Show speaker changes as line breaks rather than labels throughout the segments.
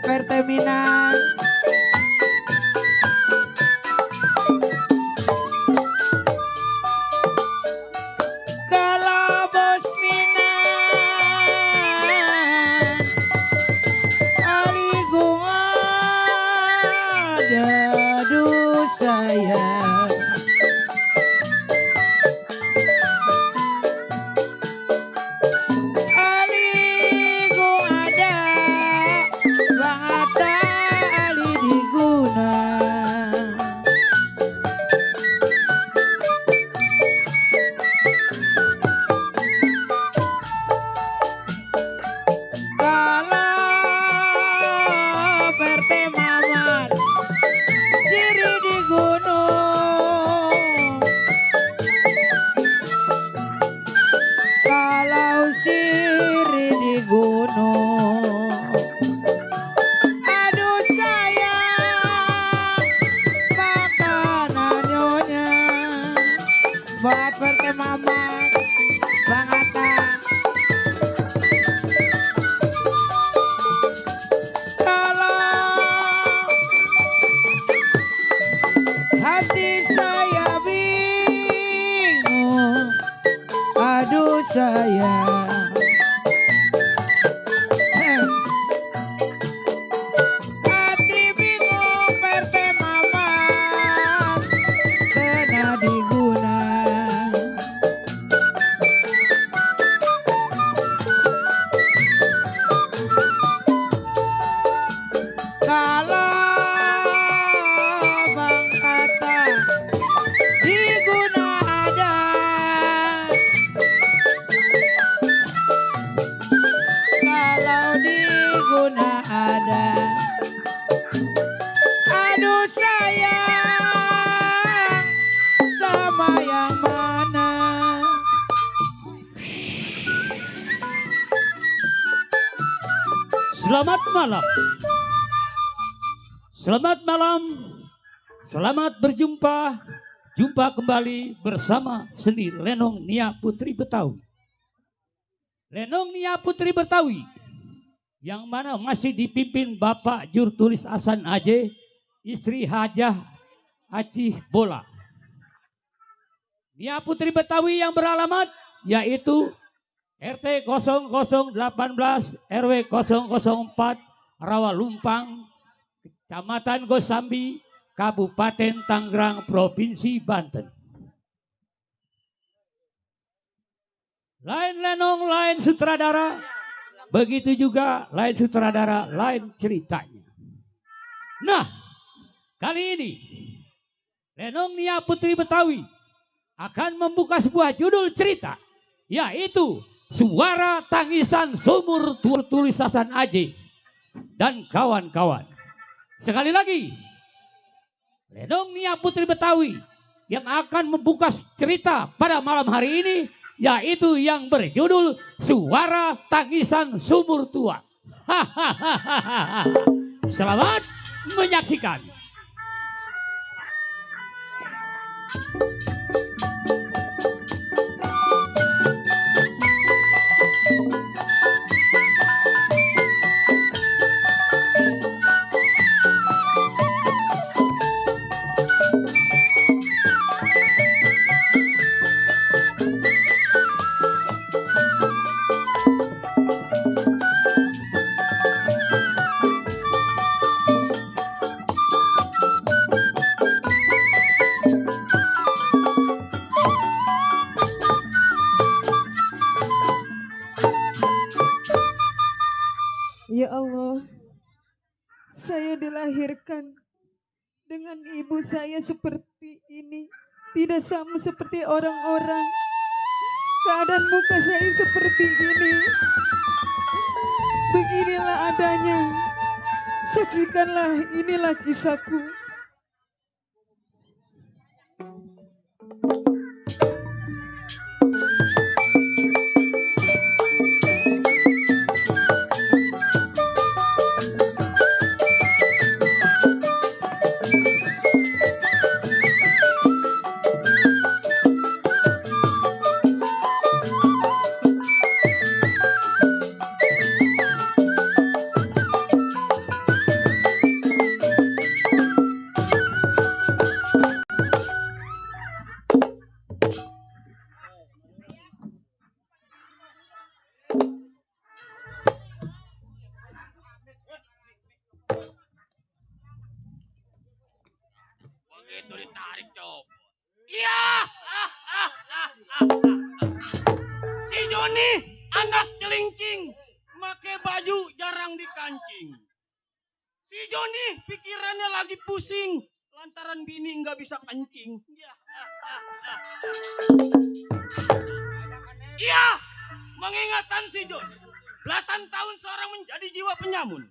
Perteminan. Kalau bos Minan aligungan jadu saya. Buat perkemaman Bang Atta. Kalau hati saya bingung, aduh saya hati bingung perkemaman kena diguna. Aduh sayang sama yang mana.
Selamat malam. Selamat malam. Selamat berjumpa. Jumpa kembali bersama seni Lenong Nia Putri Betawi. Lenong Nia Putri Betawi yang mana masih dipimpin Bapak Jurtulis Hasan Aje, istri Hajah Acih Bola. Nia Putri Betawi yang beralamat yaitu RT 0018 RW 004 Rawalumpang, Kecamatan Gosambi, Kabupaten Tangerang, Provinsi Banten. Lain lenong, lain sutradara. Begitu juga lain sutradara, lain ceritanya. Nah, kali ini Lenong Nia Putri Betawi akan membuka sebuah judul cerita, yaitu Suara Tangisan Sumur Tulis Hasan Aje dan kawan-kawan. Sekali lagi, Lenong Nia Putri Betawi yang akan membuka cerita pada malam hari ini, yaitu yang berjudul Suara Tangisan Sumur Tua. Selamat menyaksikan.
Ya Allah, saya dilahirkan dengan ibu saya seperti ini. Tidak sama seperti orang-orang. Keadaan muka saya seperti ini. Beginilah adanya. Saksikanlah, inilah kisahku.
Si Joni anak celingking, make baju jarang dikancing. Si Joni pikirannya lagi pusing, lantaran bini nggak bisa kencing. Iya, mengingatkan si Joni. Belasan tahun seorang menjadi jiwa penyamun.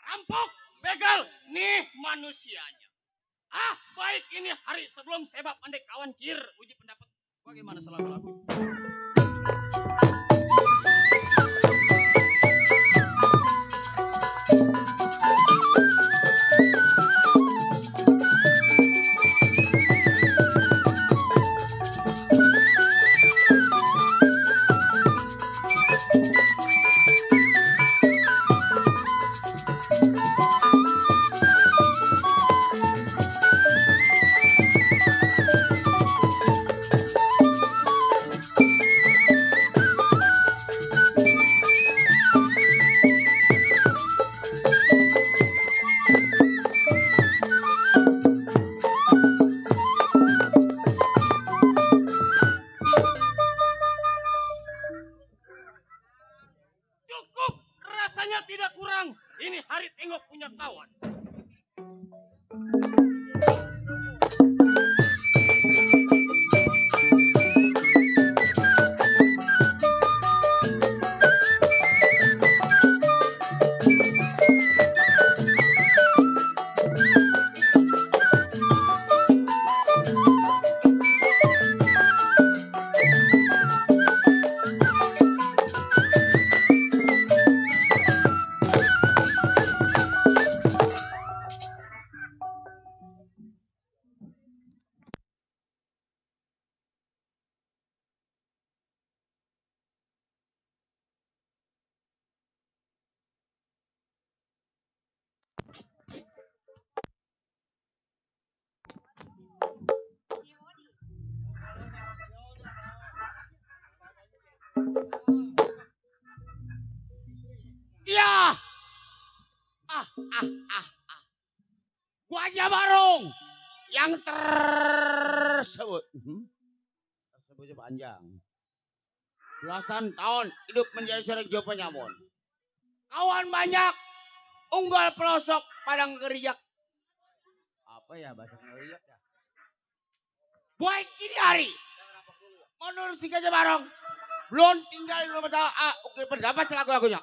Rampok, begal, nih manusianya. Baik ini hari sebelum sebab pandai kawan kir. Uji pendapat bagaimana selalu lagu. Cukup, rasanya tidak kurang. Ini hari tengok punya kawan. Ya, Gajah Barong yang tersebut. Tersebutnya panjang. Belasan tahun hidup menjadi seorang jiwa penyamun. Kawan banyak, unggal pelosok padang geriak. Apa ya bahasa geriak ya? Baik ini hari. Menurut si Gajah Barong, belum tinggal di rumah tahu. Oke, pendapat lagu-lagunya.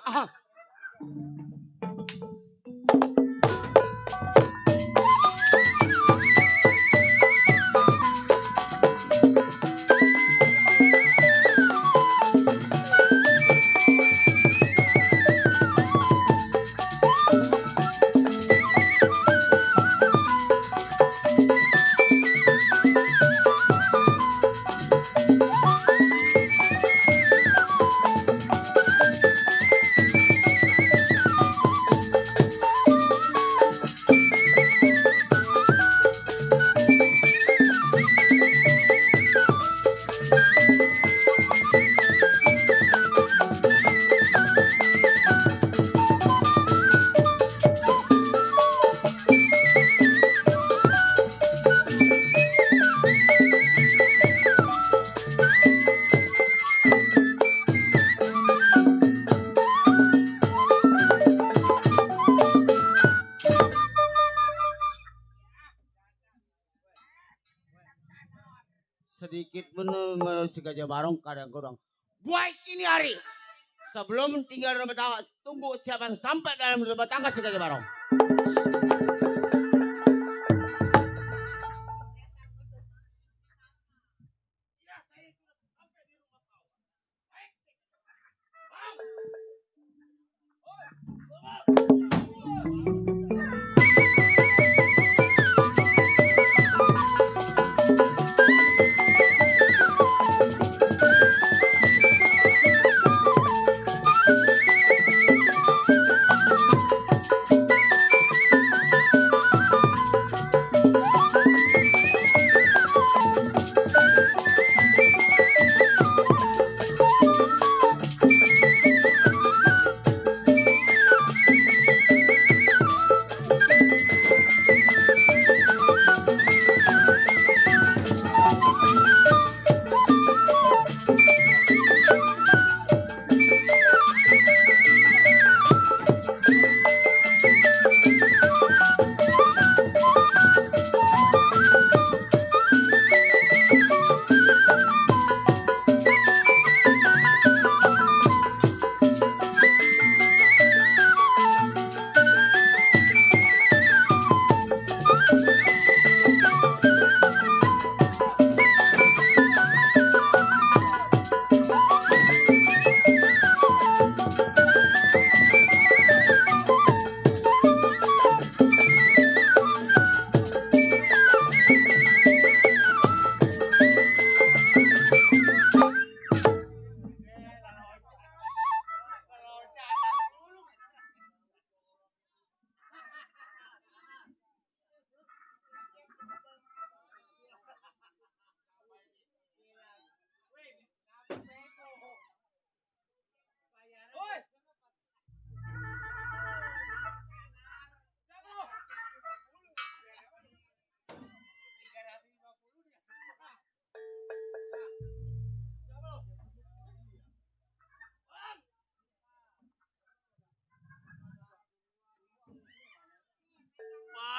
Sedikit menurut si Gajah Barong kadang-kadang. Baik ini hari. Sebelum tinggal rumah tangga, tunggu siapa yang sampai dalam rumah tangga si Gajah Barong.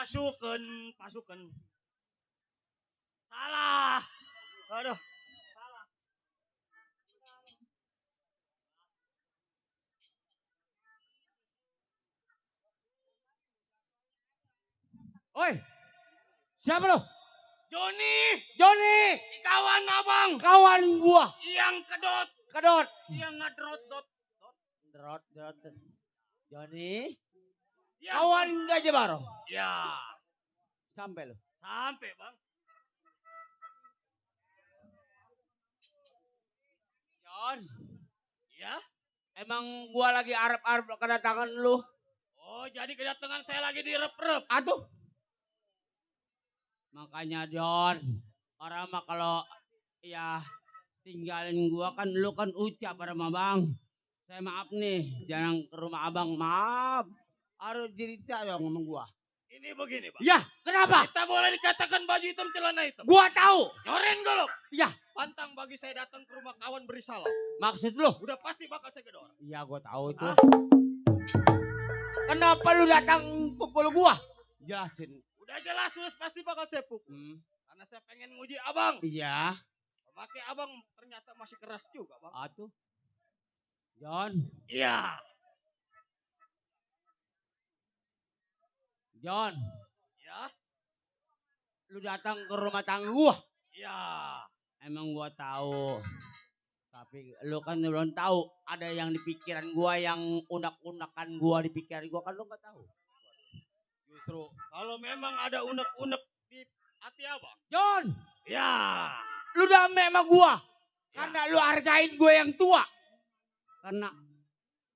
Pasukan. Salah. Aduh.
Oi, siapa lo?
Joni, kawan abang.
Kawan gua.
Yang kedot. Yang ngedrot.
Joni,
Yang
kawan Gajah Baro.
Ya.
Sampai lo.
Sampai bang.
Jon,
Ya.
emang gua lagi arep-arep kedatangan lu.
Oh jadi kedatangan saya lagi direp-rep.
Aduh. Makanya Jon, orang mah kalau ya tinggalin gua kan lu kan ucap pada abang. Saya maaf nih, jangan ke rumah abang, maaf. Harus cerita dong sama gua.
Ini begini bang.
Ya, kenapa?
Kita boleh dikatakan baju hitam celana hitam.
Gua tahu.
Nyoren golok.
Ya,
Pantang bagi saya datang ke rumah kawan beri salam.
maksud lu?
Udah pasti bakal saya gedor.
Iya, gua tahu itu.
Ah.
Kenapa lu datang pukul gua? Jelasin.
Udah jelas pasti bakal saya pukul.
Hmm.
Karena saya pengen nguji abang.
Iya.
Pakai abang ternyata masih keras juga bang.
Atuh. Jon,
Iya.
Jon,
Ya.
lu datang ke rumah tangga gua.
Iya.
Emang gua tahu. Tapi lu kan belum tahu ada yang di pikiran gua yang unek-unekan gua di pikiran gua kan lu nggak tahu.
Justru kalau memang ada unek-unek di hati abang.
Jon,
Ya.
lu damai sama gua karena lu hargain gua yang tua. Karena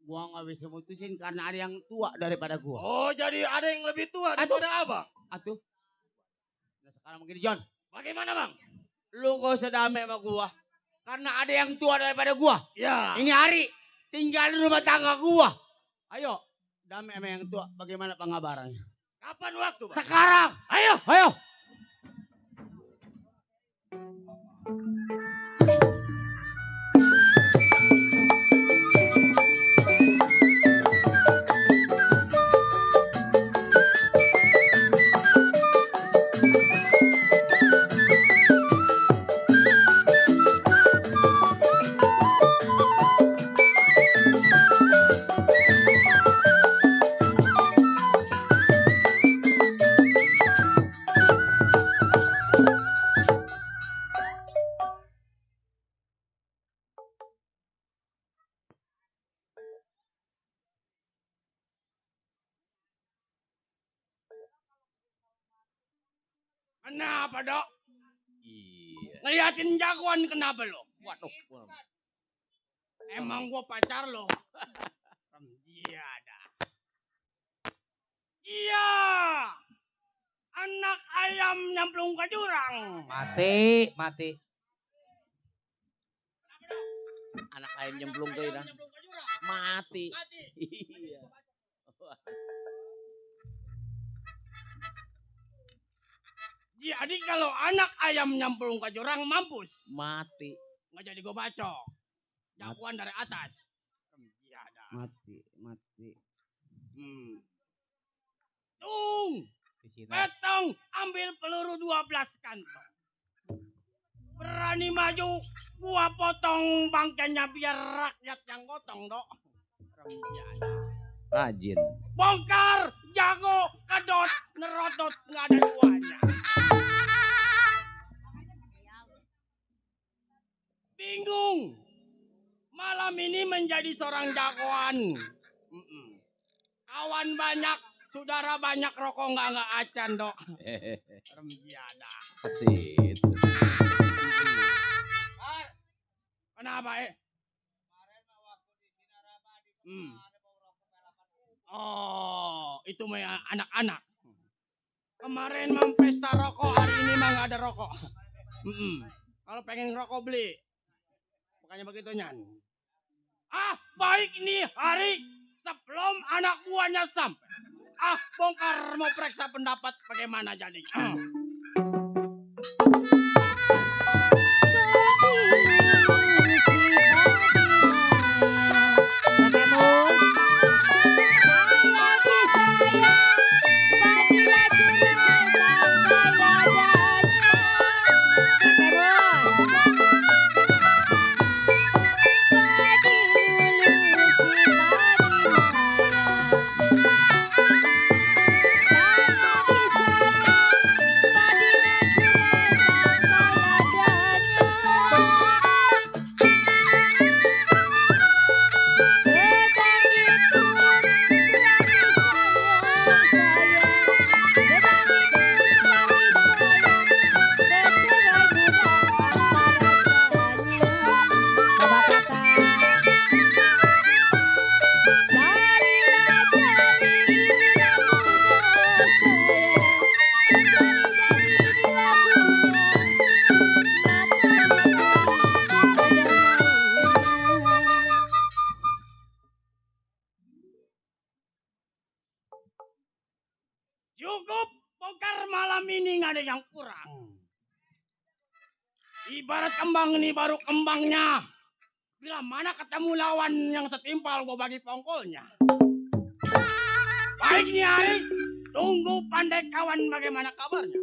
gua nggak bisa mutusin karena ada yang tua daripada gua.
Oh jadi ada yang lebih tua daripada abang.
Atuh. Nah, sekarang begini Jon,
Bagaimana bang?
lu gak usah damai sama gua karena ada yang tua daripada gua.
Ya.
Ini hari tinggal di rumah tangga gua. Ayo, damai sama yang tua. Bagaimana pengabarannya?
Kapan waktu bang?
Sekarang.
Ayo.
Ayo.
Kenapa dok?
Iya.
Ngeliatin jagoan kenapa lo?
Waduh.
Emang gua pacar lo. Iya dah. Iya. Anak ayam nyemplung ke jurang.
Mati.
Anak ayam nyemplung ke jurang.
Mati.
Mati.
Iya.
Jadi kalau anak ayam nyemplung ke jurang mampus.
Mati.
Nggak jadi gua bacok. Jagoan dari atas. Iya dah.
Mati.
Tung. Petong ambil peluru 12 kantong. Berani maju, gua potong bangkainya biar rakyat yang gotong, dok.
Rajin.
Bongkar, jago, kedot, nerotot, nggak ada duanya. Bingung. Malam ini menjadi seorang jagoan. Kawan banyak, saudara banyak, rokok nggak acan, dok. Remjiada.
Asit.
Kenapa Oh, itu mah anak-anak. Kemarin mah pesta rokok, hari ini mah nggak ada rokok. Kalau pengen rokok beli, bukannya begitu nyan. Baik nih hari sebelum anak buahnya sampai. Bongkar mau periksa pendapat bagaimana jadi.
Saya disayang, padilah
ada yang kurang. Ibarat kembang ini baru kembangnya. Bila mana ketemu lawan yang setimpal gua bagi pongkolnya. Baik nih hari, tunggu pandai kawan bagaimana kabarnya.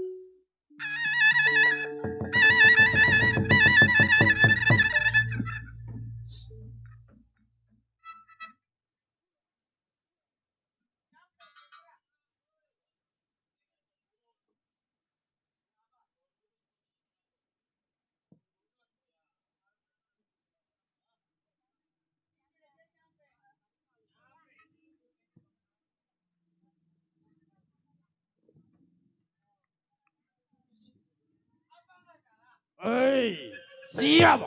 Hei, siapa?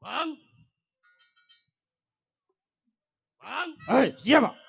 Bang? Bang?
Hei, siapa?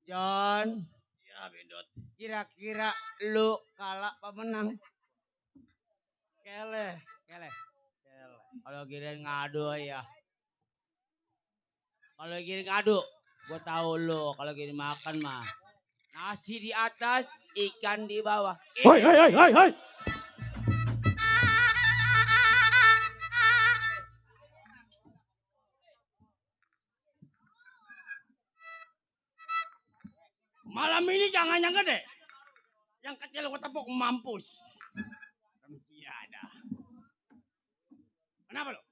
John. Ya, Bendot. Kira-kira lu kalah apa menang? Kele. Kalau gini ngadu ya. Kalau gini ngadu, gua tahu lu kalau gini makan mah. Nasi di atas, ikan di bawah. Hei.
Malam ini jangan yang gede. Yang kecil gua tepuk mampus. Iya ada. Kenapa lu?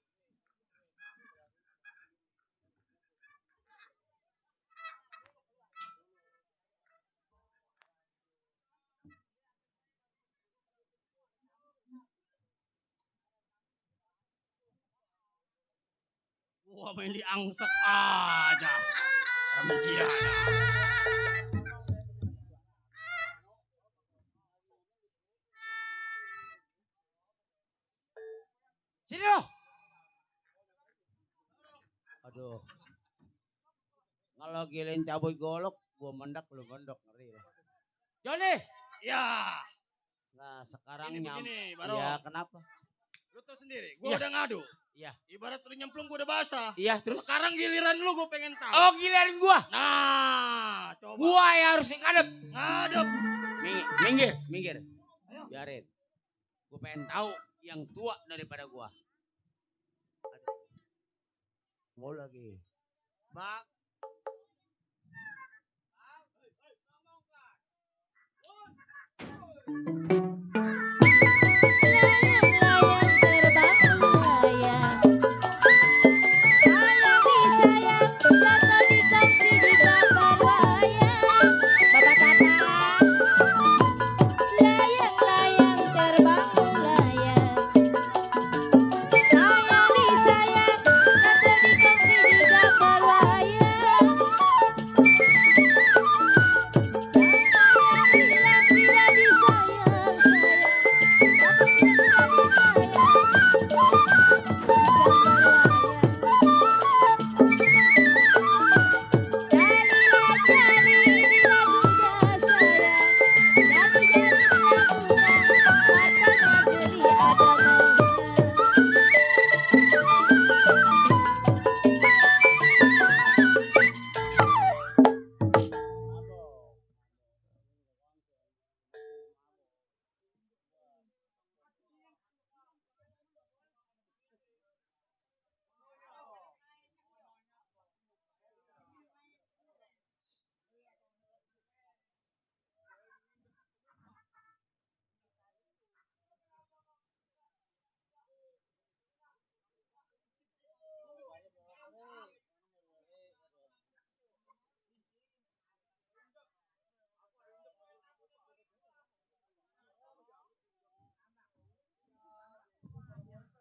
Wah main diangsek aja. Iya ada. Sini lo. Aduh. Kalau gilin cabut golok, gua mendak lu gondok ngeri lo. Joni. Ya. Nah sekarang
Begini, Baro.
ya kenapa?
Lu tau sendiri, gua udah ngadu.
Iya.
Ibarat lu nyemplung gua udah basah.
Iya terus.
Sekarang giliran lu gua pengen tahu.
Oh giliran gua.
Nah, coba.
Gua yang harus ngadep.
Ngadep.
Minggir. Biarin. Gue pengen tahu yang tua daripada gua. Mau lagi. Bang.
Layang-layang terbang melayang. Sayang disayang, jatuh di kongsi di gambar wayang. Bapak Tata. Layang-layang terbang melayang. Sayang disayang, jatuh di kongsi di gambar wayang. Sayang bilang tidak disayang, sayang. Tapi dia tidak disayang.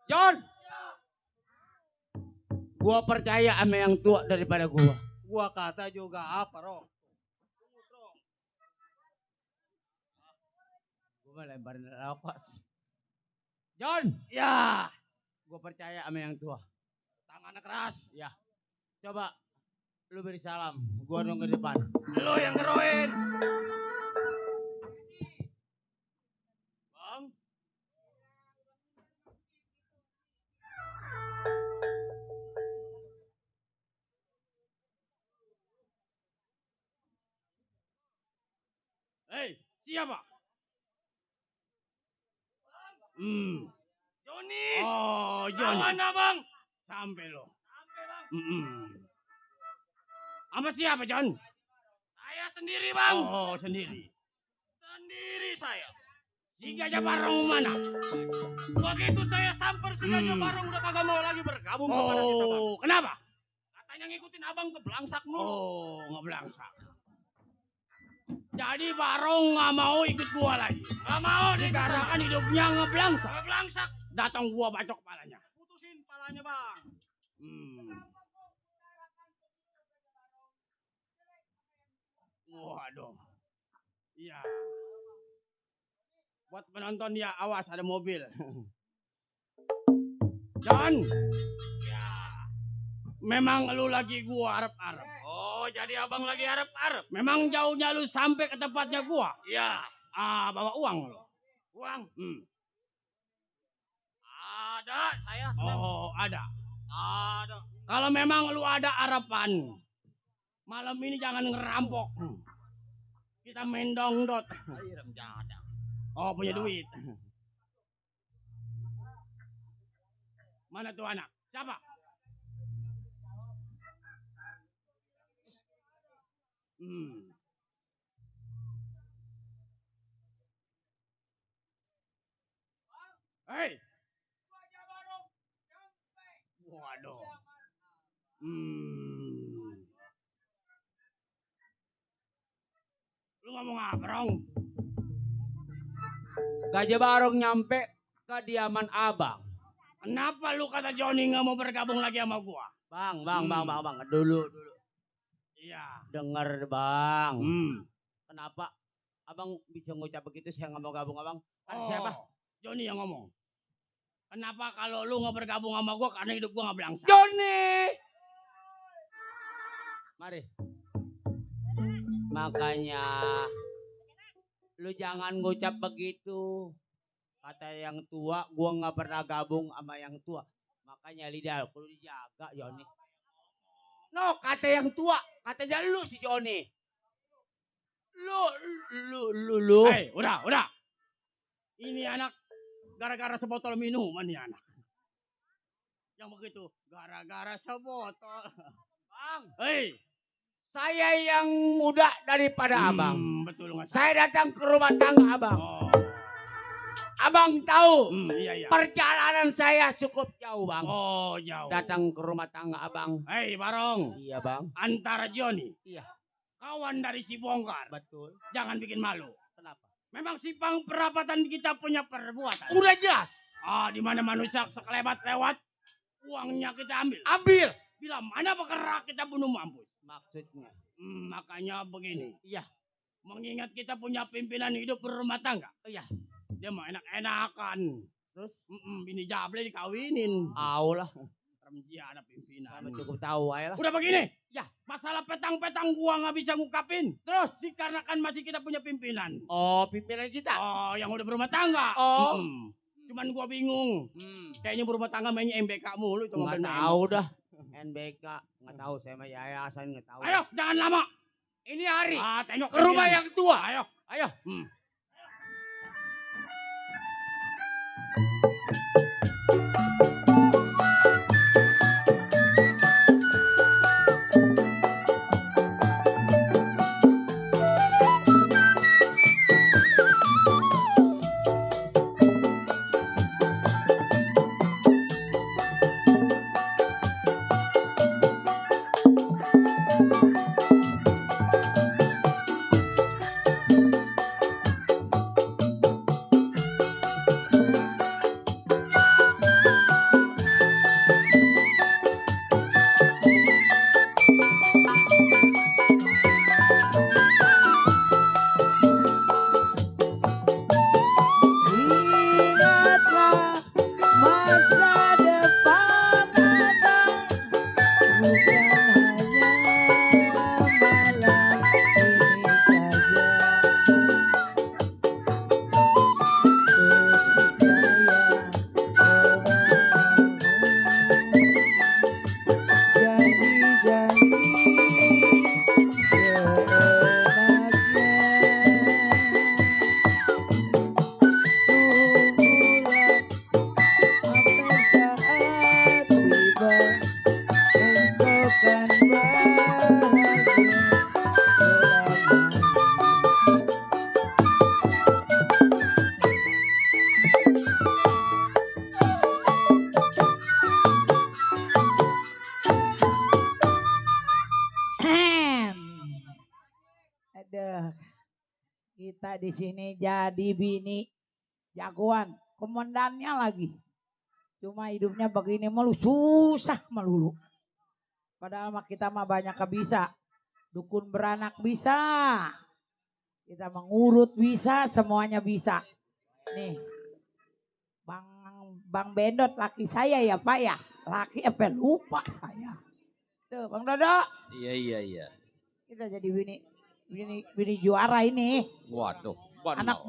John. Gua percaya sama yang tua daripada gua.
Gua kata juga apa, Rok?
Gua lebarin nafas. John. Ya. Gua percaya sama yang tua.
Tangannya keras.
Ya. Coba lu beri salam. Gua nunggu di depan.
Lo yang ngeroin. Bang.
Hei, siapa?
Joni.
Oh, Johnny.
Lawan abang.
Sampai lo. Sama siapa, John?
Saya sendiri, Bang.
Oh, sendiri.
Sendiri saya.
Si Gajah Barong mana?
Begitu saya samper si Gajah Barong udah kagak mau lagi bergabung kepada kita, Bang.
Oh, kenapa?
Katanya ngikutin abang ke Belangsak mulu.
Oh, ngebelangsak. Jadi Barong nggak mau ikut gua lagi.
Nggak mau
Dikarenakan hidupnya ngebelangsak.
ke Belangsak.
Datang gua bacok kepalanya.
Putusin palanya, Bang.
Waduh. Iya. Buat penonton ya, awas ada mobil. John. Ya. Memang lu lagi gua arep-arep.
Oh, jadi abang lagi arep-arep.
Memang jauhnya lu sampai ke tempatnya gua.
Iya.
Bawa uang lu.
Uang. Ada saya.
Oh, ada.
Ada.
Kalau memang lu ada harapan, malam ini jangan ngerampok. Kita main dongdot. Oh, punya duit. Mana tuh anak? Siapa? Hei. Waduh. Lu ngomong apa, Rong?
Gajah Barong nyampe ke diaman abang.
Kenapa lu kata Johnny nggak mau bergabung lagi sama gua?
Bang. Dulu.
Iya.
Dengar, Bang.
Hmm.
Kenapa abang bisa ngucap begitu saya nggak mau gabung abang? Kan
Oh,
siapa?
Johnny yang ngomong. Kenapa kalau lu nggak bergabung sama gua karena hidup gua nggak belangsak?
Johnny. Mari. Makanya lu jangan ngucap begitu. Kata yang tua, gua nggak pernah gabung sama yang tua. Makanya lidah perlu dijaga, Johnny. No, kata yang tua, katanya lu si Johnny. Lu.
Hei, udah. Ini anak
gara-gara sebotol minuman nih anak. Yang begitu, gara-gara sebotol.
Bang,
Hei,
saya yang muda daripada abang.
Betul nggak?
Saya datang ke rumah tangga abang.
Oh,
Abang tahu
iya.
perjalanan saya cukup jauh bang.
Oh, jauh.
Datang ke rumah tangga abang.
Hei, Barong.
Iya bang.
Antara Joni.
Iya.
Kawan dari si Bongkar.
Betul.
Jangan bikin malu.
Kenapa?
Memang simpang perapatan kita punya perbuatan.
Udah jelas.
Di mana manusia sekelebat lewat, uangnya kita ambil.
Ambil.
Bila mana bergerak kita bunuh mampus.
Maksudnya.
Makanya begini.
Iya.
Mengingat kita punya pimpinan hidup berumah tangga.
Iya.
Dia mah enak-enakan.
Terus?
Bini jable dikawinin.
Aulah.
Remjia ada pimpinan.
Sama cukup tahu aja lah.
Udah begini.
Ya.
Masalah petang-petang gua nggak bisa ngungkapin. Terus dikarenakan masih kita punya pimpinan.
Oh, pimpinan kita.
Oh, yang udah berumah tangga.
Oh.
Cuman gua bingung. Kayaknya berumah tangga mainnya MBK mulu itu
Nggak
mobil
tahu dah. NBK nggak tahu, saya mah yayasan nggak tahu.
Ayo, jangan lama.
Ini hari
Tengok
ke rumah yang tua.
Ayo.
Ayo.
Ingatlah masa depan datang, bukan hanya malam ini saja. Janji-janji Aduh, kita di sini jadi bini jagoan, komandannya lagi. Cuma hidupnya begini mulu, susah melulu. Padahal mah kita mah banyak bisa. Dukun beranak bisa. Kita mengurut bisa, semuanya bisa. Nih, Bang Bendot laki saya ya Pak ya. Laki apa lupa saya. Tuh Bang Dodo.
Iya.
Kita jadi bini juara ini.
Waduh.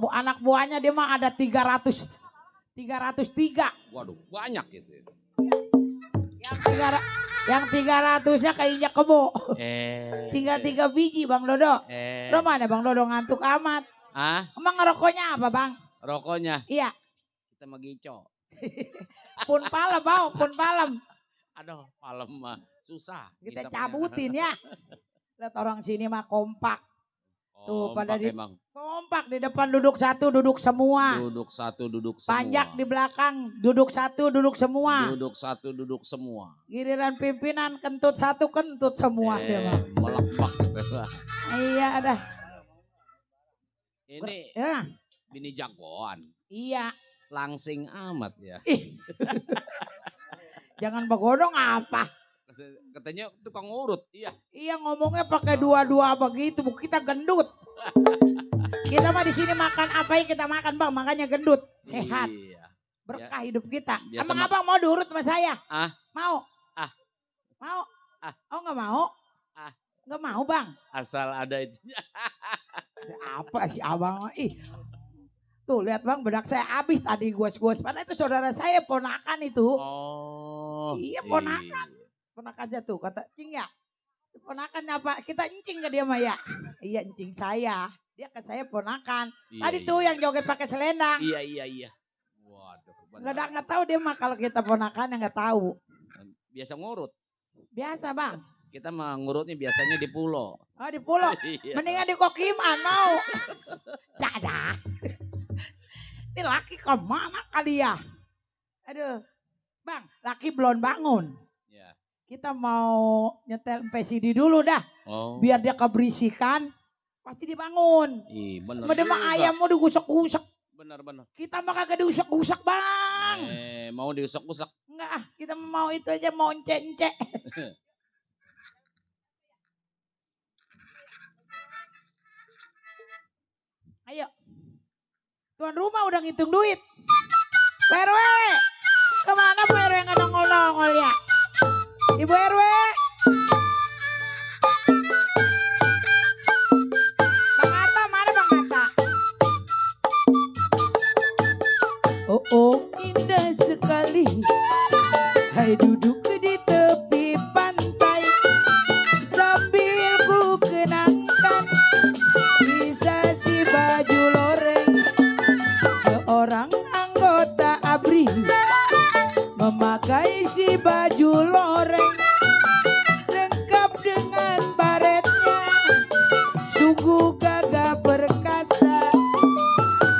Anak buahnya dia mah ada 303.
Waduh, banyak itu.
Yang 300-nya kayaknya kebo. Tinggal 3 biji Bang Dodo. Lo mana Bang Dodo ngantuk amat. Emang ngerokoknya apa Bang?
Rokoknya
Iya.
kita magico.
Pun palem bau, pun palem.
Aduh, palem mah susah.
Kita
ngisapnya.
cabutin ya. Lihat orang sini mah kompak. Tuh pada di
emang.
kompak di depan duduk satu duduk semua.
Duduk satu duduk semua.
Panjak di belakang duduk satu duduk semua.
Duduk satu duduk semua.
Giliran pimpinan kentut satu kentut semua dia mah.
Melepak gitu.
Iya dah.
Ini
Ya,
bini jagoan.
iya.
Langsing amat ya.
Jangan begodong apa?
Katanya tukang urut. Iya.
Iya ngomongnya pakai dua-dua begitu, kita gendut. Kita mah di sini makan apa yang kita makan Bang, makanya gendut, sehat.
Iya.
Berkah hidup kita.
Biasa
Emang Abang mau diurut sama saya?
Ah.
Mau?
Ah.
Mau?
Ah.
Oh nggak mau?
Ah.
Nggak mau Bang?
Asal ada itu.
Apa sih Abang? Ih. Tuh lihat Bang, bedak saya habis tadi gos-gos. Padahal itu saudara saya, ponakan itu.
Oh.
Iya, ponakan. Ponakan aja tuh, kata Cing ya. Ponakan apa? Kita encing ke dia mah ya. Iya encing saya. Dia ke saya ponakan.
Iya,
Tadi tuh yang joget pakai selendang.
Iya. Waduh.
Nggak tahu dia mah kalau kita ponakan yang nggak tahu.
Biasa ngurut.
Biasa bang.
Kita mah ngurutnya biasanya di pulau.
Oh di pulau.
Iya.
Mendingan di Kokiman mau. Jadah. Ini laki kemana kali ya? Aduh. Bang, laki belum bangun.
Ya.
Kita mau nyetel MPCD dulu dah.
Oh.
Biar dia keberisikan. Pasti dibangun.
Ih, bener
Mede mah
juga.
ayam mau digusok-gusok.
Bener.
Kita mah kagak diusok-usok bang.
Mau diusek-usek.
Enggak ah, kita mau itu aja mau ence-ence. Ayo. Tuan rumah udah ngitung duit. Pak RW. Kemana Pak RW nggak nongol-nongol ya? Ibu RW. Bang Atta, mana Bang Atta? Oh, indah sekali. Hai duduk di tepi pantai sambil ku kenangkan kisah si baju loreng. Seorang anggota ABRI memakai si baju loreng lengkap dengan baretnya, sungguh gagah perkasa,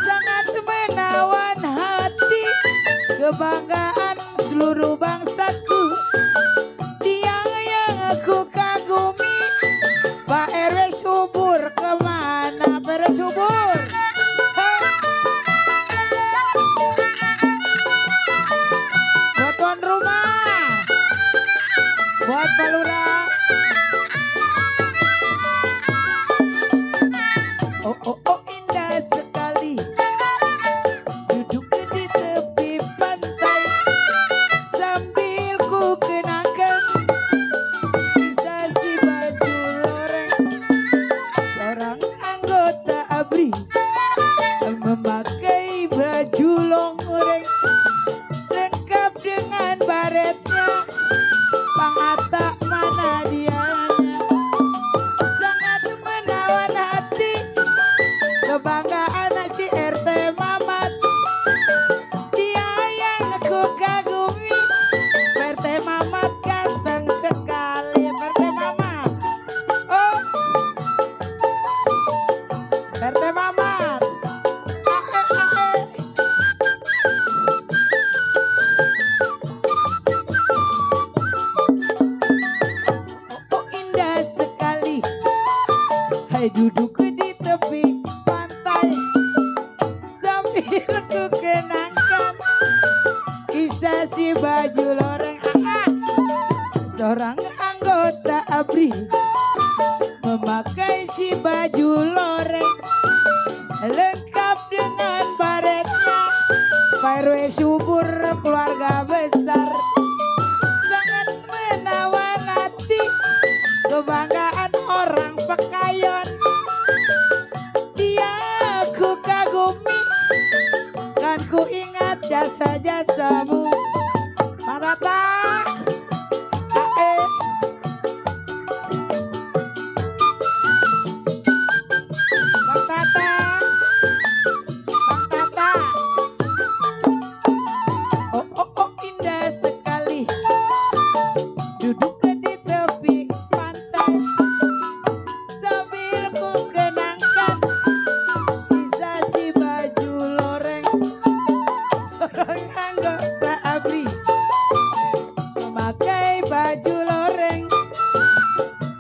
sangat menawan hati, kebanggaan seluruh bangsaku. Dia yang aku kagumi. Pak RW subur kemana? Pak RW subur. Buat tuan rumah, buat Pak Lurah. Oh, indah sekali. Duduk di tepi pantai sambil ku kenakan kisah si baju loreng. Seorang anggota ABRI memakai baju loreng lengkap dengan baretnya. Bang Atta mana dianya? Sangat menawan hati, kebanggaan si RT Mamat. Dia yang aku kagumi. RT Mamat ganteng sekali. RT Mamat. Oh. RT Mamat. Ae. Oh, indah sekali. Hai duduk di tepi pantai sambil ku kenangkan kisah si baju loreng. Seorang anggota ABRI memakai si baju loreng lengkap dengan baretnya. Pak RW subur keluarga besar, sangat menawan hati, kebanggaan orang Pekayon. Dia aku kagumi, kan ku ingat jasa-jasamu. Bang Atta, Ae. Bang Tata, Bang Tata. Oh, indah sekali. Duduk di tepi pantai sambil ku kenangkan kisah si baju loreng. Orang anggota ABRI memakai baju loreng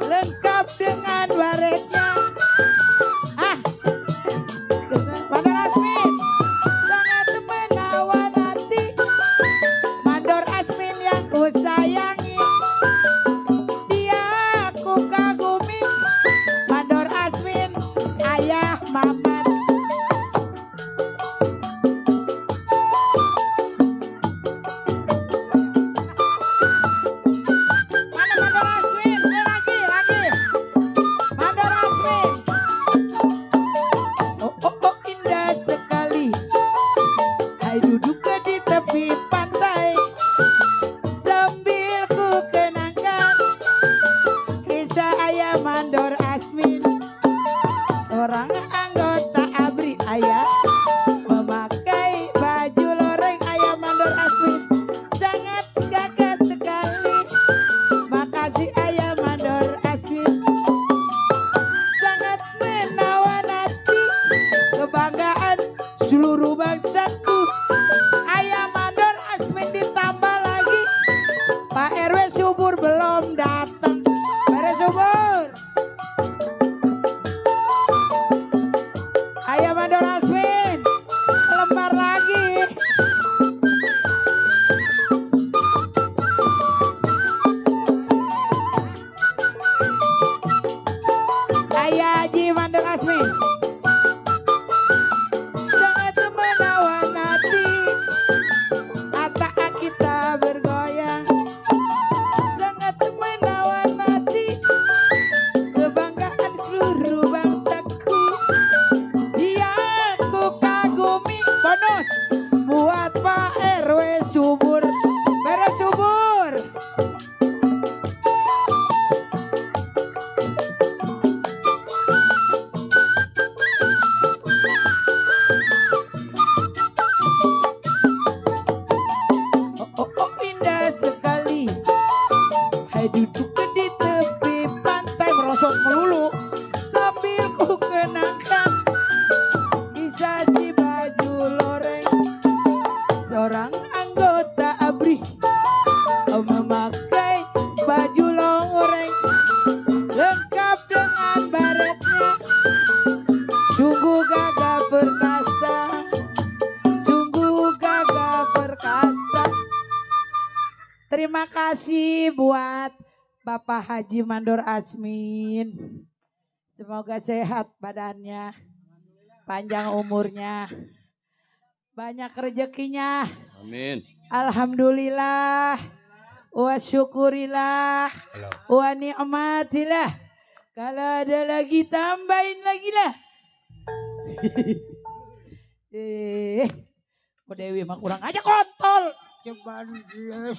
lengkap dengan baretnya. Mandor Asmin sangat menawan hati, Mandor Asmin yang ku sayangi. Dia aku kagumi, Mandor Asmin ayah Mamat. duduk di tepi pantai merosot melulu sambil ku kenangkan kisah si baju loreng seorang anggota ABRI memakai baju loreng lengkap dengan baretnya sungguh gagah perkasa sungguh gagah perkasa. Terima kasih buat Bapak Haji Mandor Asmin. Semoga sehat badannya, panjang umurnya, banyak rezekinya.
Amin.
Alhamdulillah, wa syukurillah, wa ni'matillah. Kalau ada lagi tambahin lagi lah. Kok Dewi mah kurang aja kontol.
Ceban los,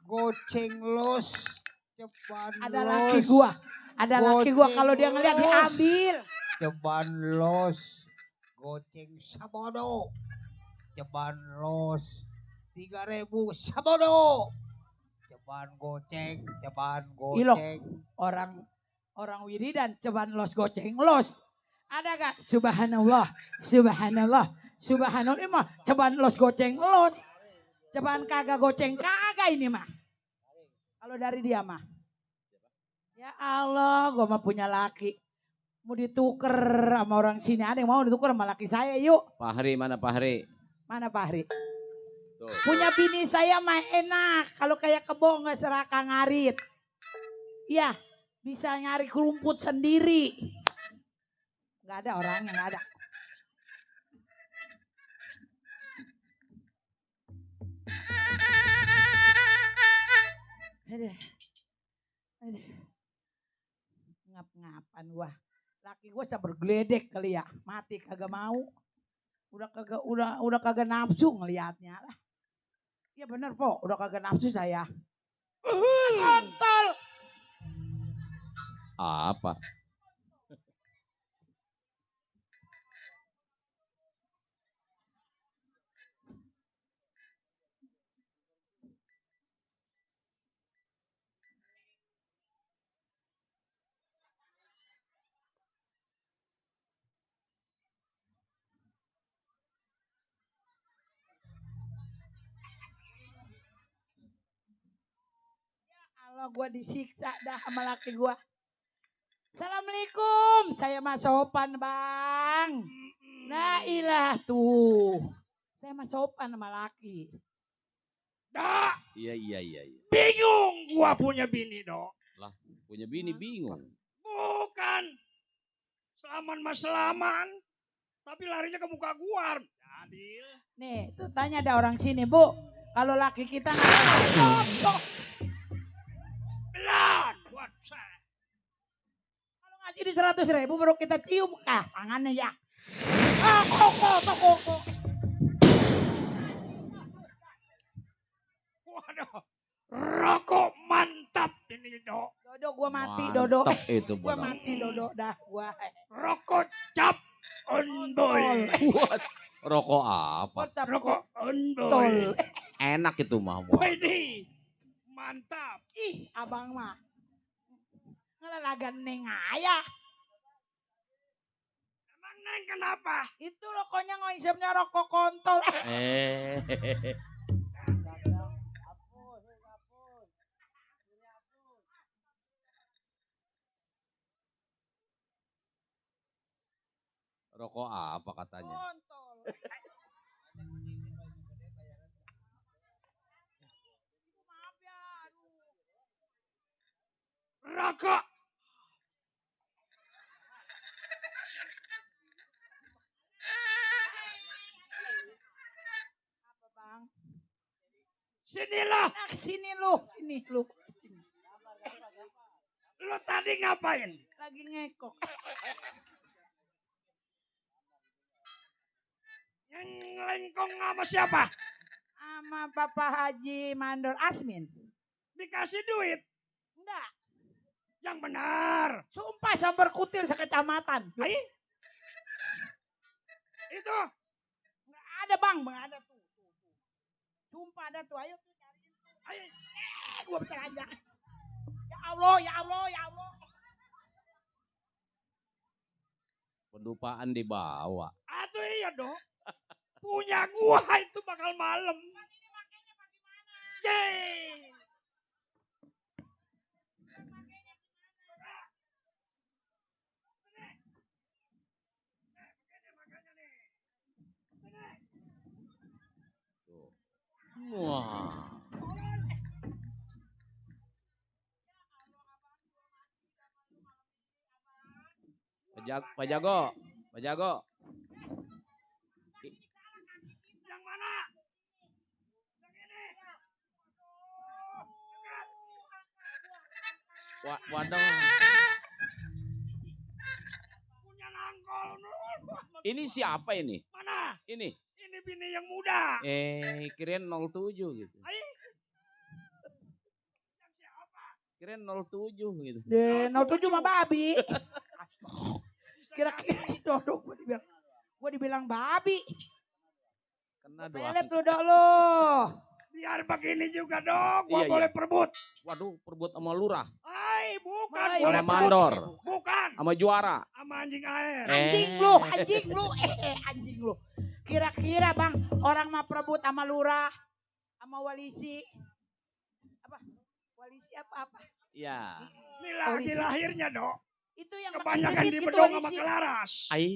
goceng los, ceban
Ada
los.
laki gua. Ada laki gua kalau dia ngeliat diambil.
Ceban los, goceng sabodo. Ceban los, 3.000 sabodo. Ceban goceng,
Ilok. Orang wiridan ceban los goceng los. Ada gak? Subhanallah, subhanallah, subhanallah. Ini mah ceban los goceng los. Ceban kagak goceng kagak ini mah. Kalau dari dia mah. Ya Allah, gua mah punya laki. Mau dituker sama orang sini. Ada yang mau dituker sama laki saya yuk.
Fahri mana Fahri?
Mana Pak Hari?
Tuh,
Punya bini saya mah enak. Kalau kayak kebo nggak seraka ngarit. Iya, bisa nyari kerumput sendiri. Nggak ada orangnya, nggak ada. Aduh. Aduh. Ngap-ngapan gua. Laki gua sabar geledek kali ya. Mati kagak mau. Udah kagak nafsu ngelihatnya lah. Iya bener po, udah kagak nafsu saya. Kontol.
apa?
Kalau gua disiksa dah sama laki gua. Assalamualaikum, saya mah sopan bang. Nah ilah tuh. Saya mah sopan sama laki.
Dak,
Iya.
bingung gua punya bini dok.
Punya bini bingung.
Bukan. Selaman mas selaman. Tapi larinya ke muka gua. Adil.
Nih, tuh tanya ada orang sini, Bu. Kalau laki kita nggak
Belan. Buat saya.
kalau ngaji di 100.000 baru kita cium kah tangannya ya. Koko.
Waduh. Rokok mantap ini dok.
Dodo gua mati,
Mantap
Dodo.
itu
Gua
buat
mati, Dodo dah gua.
Rokok cap on boy.
Buat rokok apa?
Rokok on
Tol.
boy.
Enak itu mah. Wah.
Widih. Mantap.
Ih, abang mah. Ngelalagan neng ayah.
Emang Neng kenapa?
Itu rokoknya ngisepnya rokok kontol.
Rokok apa katanya?
Kontol. Maaf ya, aduh.
Rokok.
Apa bang?
Sinilah.
Nah, sini lu. Sini.
Lu tadi ngapain?
Lagi ngekok.
Ngelengkong sama siapa?
Sama Bapak Haji Mandor Asmin.
Dikasih duit.
Enggak.
Yang benar.
Sumpah sambar kutil sekecamatan.
Ayo. Itu.
Enggak ada bang ada tuh. Sumpah ada tuh. Ayo tuh cariin tuh.
Ayo.
Gua bentar aja. Allah, ya Allah, ya Allah.
Pendupaan dibawa.
Aduh iya dong. Punya gua itu bakal malam. Ceng.
Tuh. Wah. Pak Jago. Pak Jago.
Yang mana?
Waduh.
Punya nangkol.
Ini siapa ini?
Mana?
Ini.
Ini bini yang muda.
Kirain 07 gitu.
Ai. Yang siapa?
Kirain 07 gitu.
Deh, 07 mah babi. Kira-kira si Dodo gue dibilang babi.
Kena
Pelet
doang.
lu dok lu.
Biar begini juga dong. Gua
Iya,
boleh
iya.
perbut.
Waduh, perbut sama lurah.
Ai, bukan.
Ai,
Boleh
Sama
perbut.
mandor.
Bukan.
Sama juara.
Sama anjing air.
Anjing lu, anjing lu. Kira-kira bang, orang mah perebut sama lurah, sama walisi. Apa? Walisi apa-apa?
Iya.
Ini lagi
Polisi.
lahirnya dok.
Itu yang
Kebanyakan
pakai
di
itu
bedong sama
walisi.
kelaras.
Ai,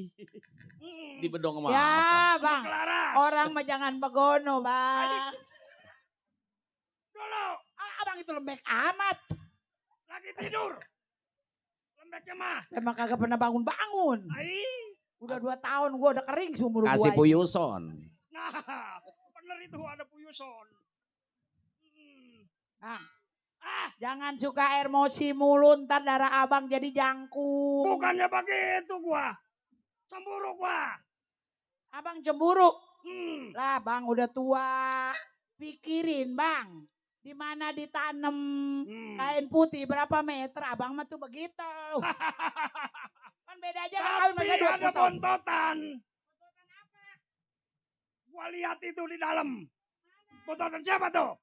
Hmm,
di bedong sama apa?
Ya bang,
Kelaras.
orang mah jangan begono bang.
Dulu.
Abang itu lembek amat.
Lagi tidur. Lembeknya mah.
Emang kagak pernah bangun-bangun.
Ai.
Udah 2 tahun gua udah kering seumur gua.
Kasih
ini.
puyuson.
Nah, bener itu ada puyuson.
Bang, jangan suka emosi mulu, ntar darah abang jadi jangkung.
Bukannya begitu gua. Cemburu gua.
Abang cemburu.
Hmm.
Lah bang udah tua. Pikirin bang. Di mana ditanam kain putih berapa meter. Abang mah tuh begitu. Kan beda aja lah kawin
Tapi
masa 20
ada
tahun.
bontotan. Gua lihat itu di dalam. Bontotan siapa tuh?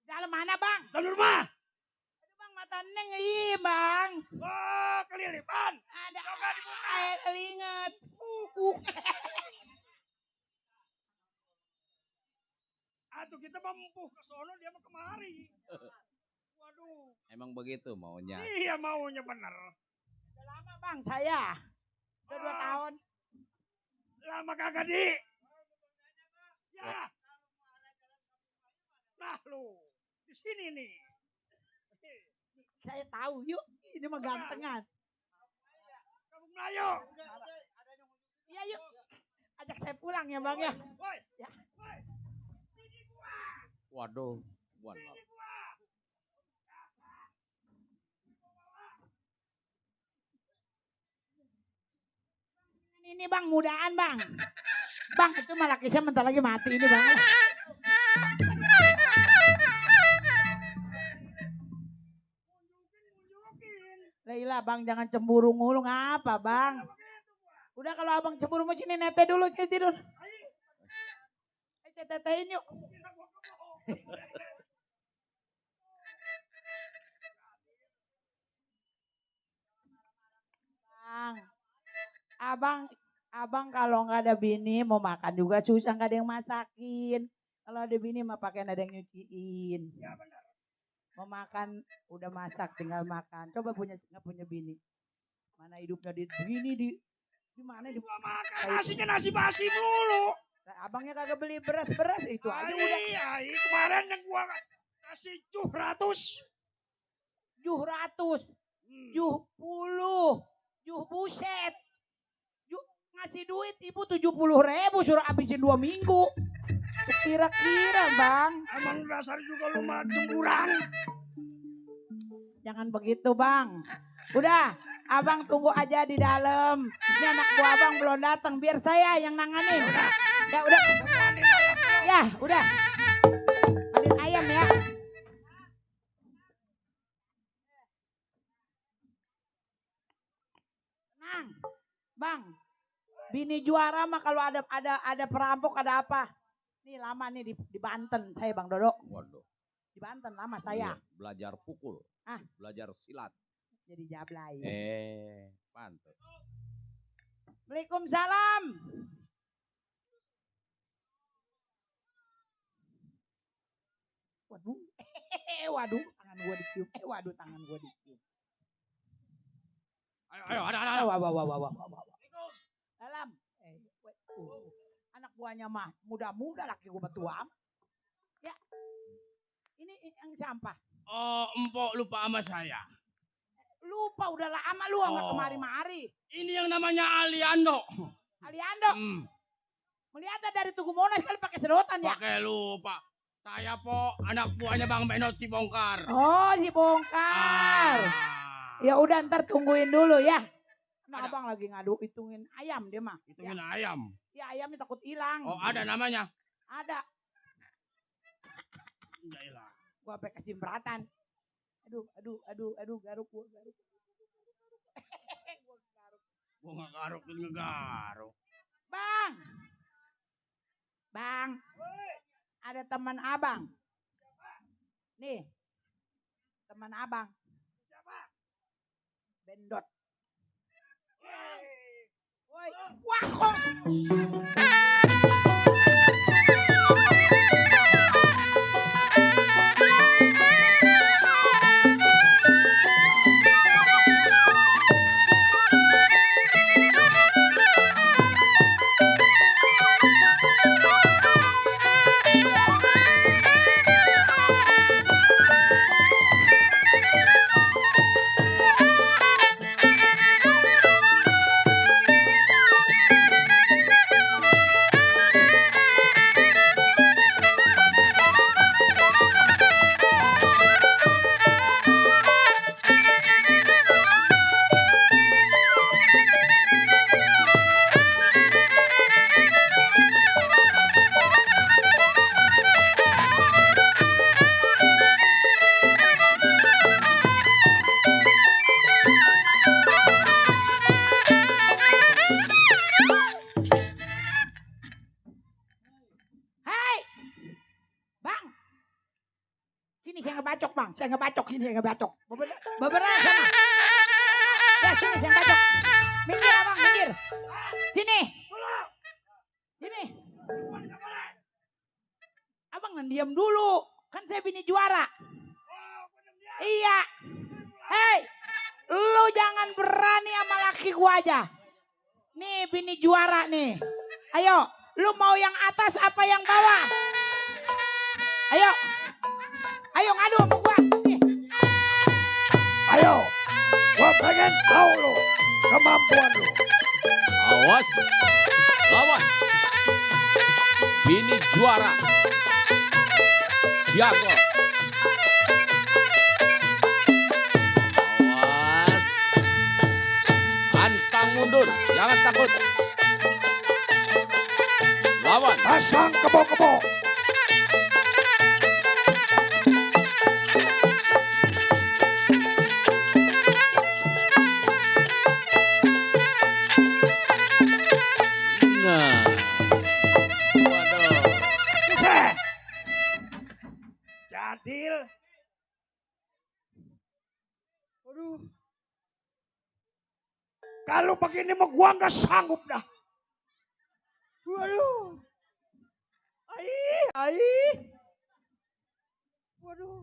Dalam mana bang?
Dalam rumah.
Aduh bang mata neng iya bang.
Oh, kelilipan.
Ada
Coba dibuka.
air keringet.
Aduh kita mampu ke sono dia mau kemari. Waduh.
Emang begitu maunya.
Iya maunya bener.
Udah lama bang saya. Udah 2 tahun.
Lama kagak di. Ya. Nah lu. Di sini nih.
Saya tahu yuk. Ini mah gantengan.
Kampung Melayu.
Iya yuk. Ajak saya pulang ya bang ya.
Woi.
Ya.
Woi. Bini gua.
Waduh. Waduh.
Bini gua.
Ini bang mudaan bang. Bang itu malah kisah bentar lagi mati ini bang.
Munjukin.
Leila bang jangan cemburu mulu ngapa bang. Udah kalau abang cemburu mau sini nete dulu saya tidur. Saya tetein yuk. Bang, abang kalau nggak ada bini mau makan juga susah nggak ada yang masakin. Kalau ada bini mah pakai ada yang nyuciin. Mau makan udah masak tinggal makan. Coba nggak punya bini. Mana hidupnya di begini di mana di
Gua makan nasinya nasi basi melulu.
abangnya kagak beli beras itu aja udah
Ai, kemarin yang gua kasih 700.
700, 70, buset. Ngasih duit ibu 70.000 suruh habisin 2 minggu. Kira-kira bang.
Emang dasar juga lu mah cemburan.
Jangan begitu bang. Udah, abang tunggu aja di dalam. Ini anak buah abang belum datang. Biar saya yang nanganin. Ya udah. Ya udah. Mandiin ayam ya. Tenang, bang. Bini juara mah kalau ada perampok ada apa? Nih lama nih di Banten saya bang Dodo.
Waduh.
Di Di Banten lama saya.
Iya, belajar pukul.
Ah.
Belajar silat.
Jadi jablay.
Pantes.
Waalaikumsalam. Waduh. Waduh, tangan gua dicium. Waduh, tangan gua dicium.
Ayo, ada.
Wah. Salam. Anak buahnya mah muda-muda, laki gua tua. Ya. Ini yang sampah.
Oh, empok lupa sama saya.
Lupa udah lama lu nggak kemari-mari.
Ini yang namanya Aliando.
Aliando. Melihatnya dari Tugu Monas kali pakai sedotan ya.
Pakai lupa. Saya anak buahnya Bang Benot si Bongkar.
Oh, si Bongkar. Ya udah ntar tungguin dulu ya. Nah, abang lagi ngadu hitungin ayam dia mah.
Hitungin ayam.
Ya ayamnya takut hilang.
Oh, ada namanya.
Ada.
Enggak hilang.
Gua sampai kesimpratan. Aduh, garuk gua.
Gua nggak garuk, ngegaruk.
Bang. Ada teman abang. Nih. Teman abang. Siapa? Bendot. Woi, wah kok. Saya ngebacok ini, saya ngebacok. Beberan sana. Ya sini saya ngebacok. Minggir abang, minggir. Sini. Abang diam dulu. Kan saya bini juara. Iya. Hei, lu jangan berani sama laki gua aja. Nih bini juara nih. Ayo, lu mau yang atas apa yang bawah? Ayo ngadu sama gua. Nih.
Ayo, gua pengen tahu lu kemampuan lu.
Awas, lawan. Bini juara. Jago. Awas. Pantang mundur, jangan takut. Lawan.
Pasang kebo-kebo.
Nah. Waduh.
Buset. Jadil. Waduh. Kalau begini mah gua nggak sanggup dah. Waduh. Waduh.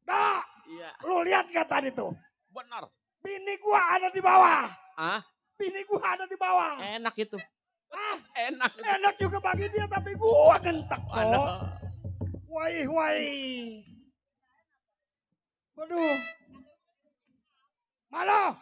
Dah.
Iya.
Lu lihat gak tadi tuh?
Benar.
Bini gua ada di bawah.
Ah,
Bini gua ada di bawah.
enak itu.
Ah,
Enak.
enak juga bagi dia tapi gua gentak kok.
Aduh.
Wai. Waduh. Malo.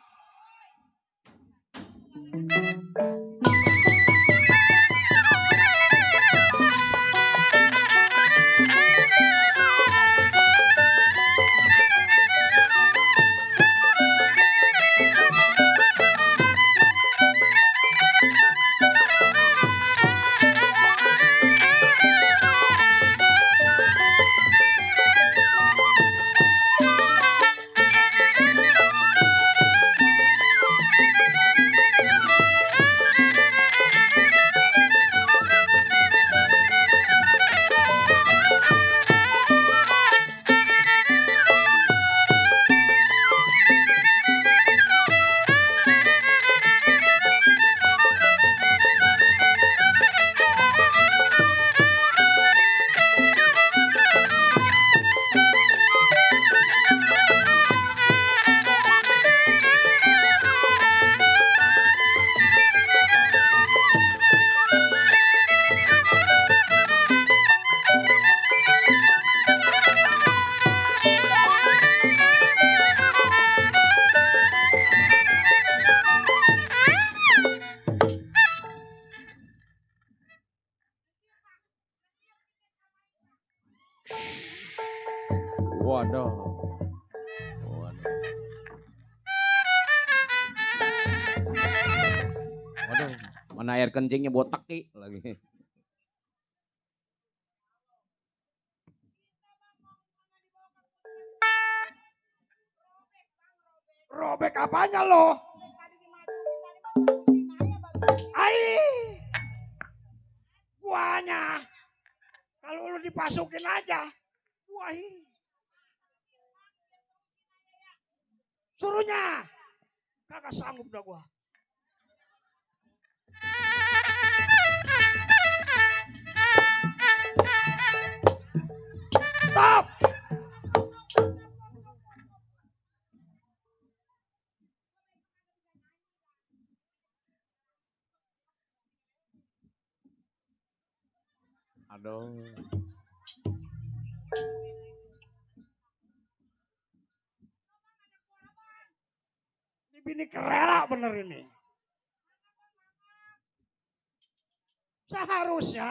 Mana air kencingnya botak ki lagi.
Robek apanya lo? Ai, buahnya. Kalau lu dipasukin aja, wah. Suruhnya, kagak sanggup dah gua. Stop.
Aduh.
Ini bini kerela bener ini. Seharusnya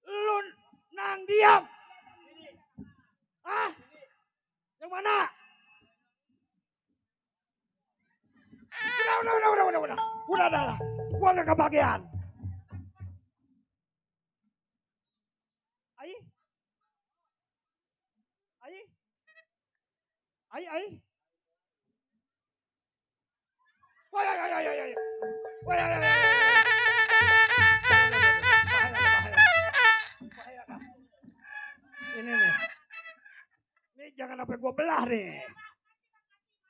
lu nang diam. Ah? Yang mana? Udah. Udah dah. Gua gak kebagian. Ai. Wah, ya. Wah, ya. Bahaya dah. Ini nih. Ini jangan sampai gua belah nih.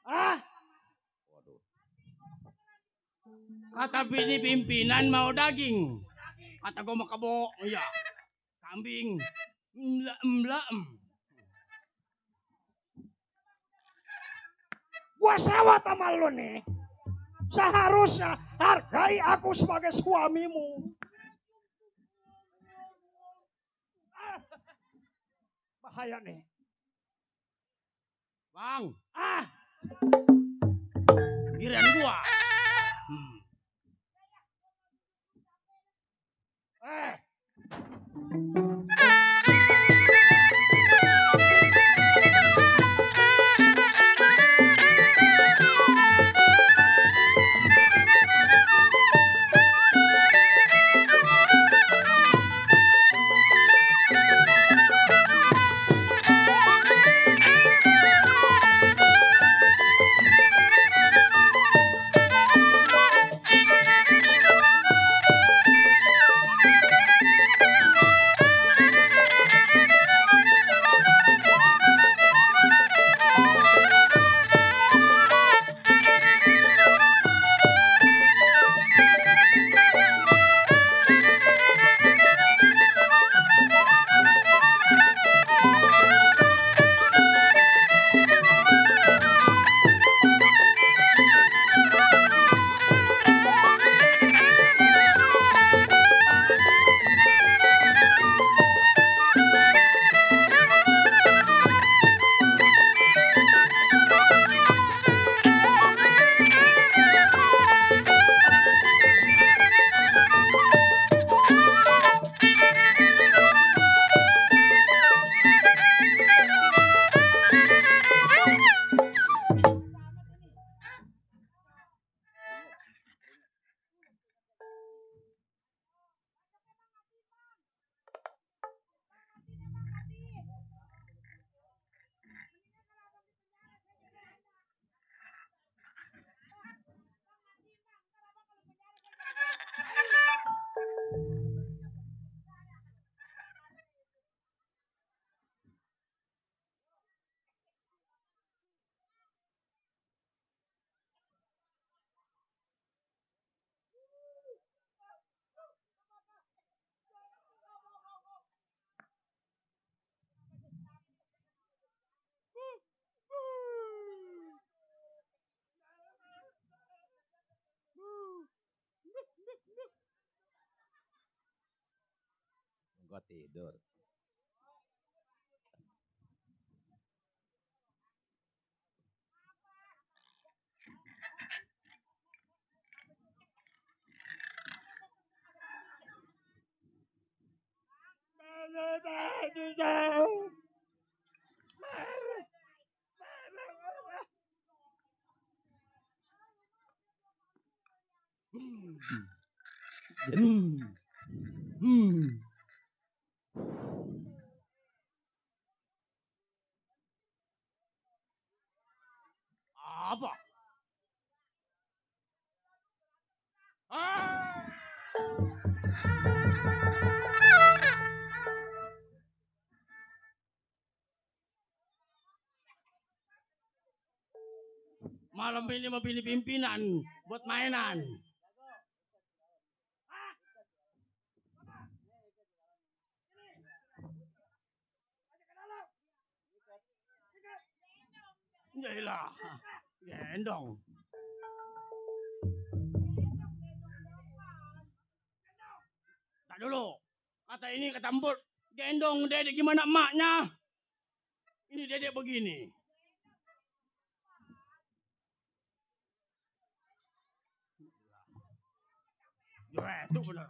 Ah?
Kata bini pimpinan mau daging. Kata gua mau kebo, iya. Kambing. Mlaem.
Gua sewat sama lu nih. Seharusnya hargai aku sebagai suamimu. Bahaya nih.
Bang,
Ah,
giliran gua.
eh.
Gua tidur.
Hmm. Hmm.
Apa? Ah! Malam ini mau pilih pimpinan buat mainan. Yaelah, gendong. Tak dulu. Kata ini kata Emput, gendong dedek gimana emaknya? Ini dedek begini. Itu benar.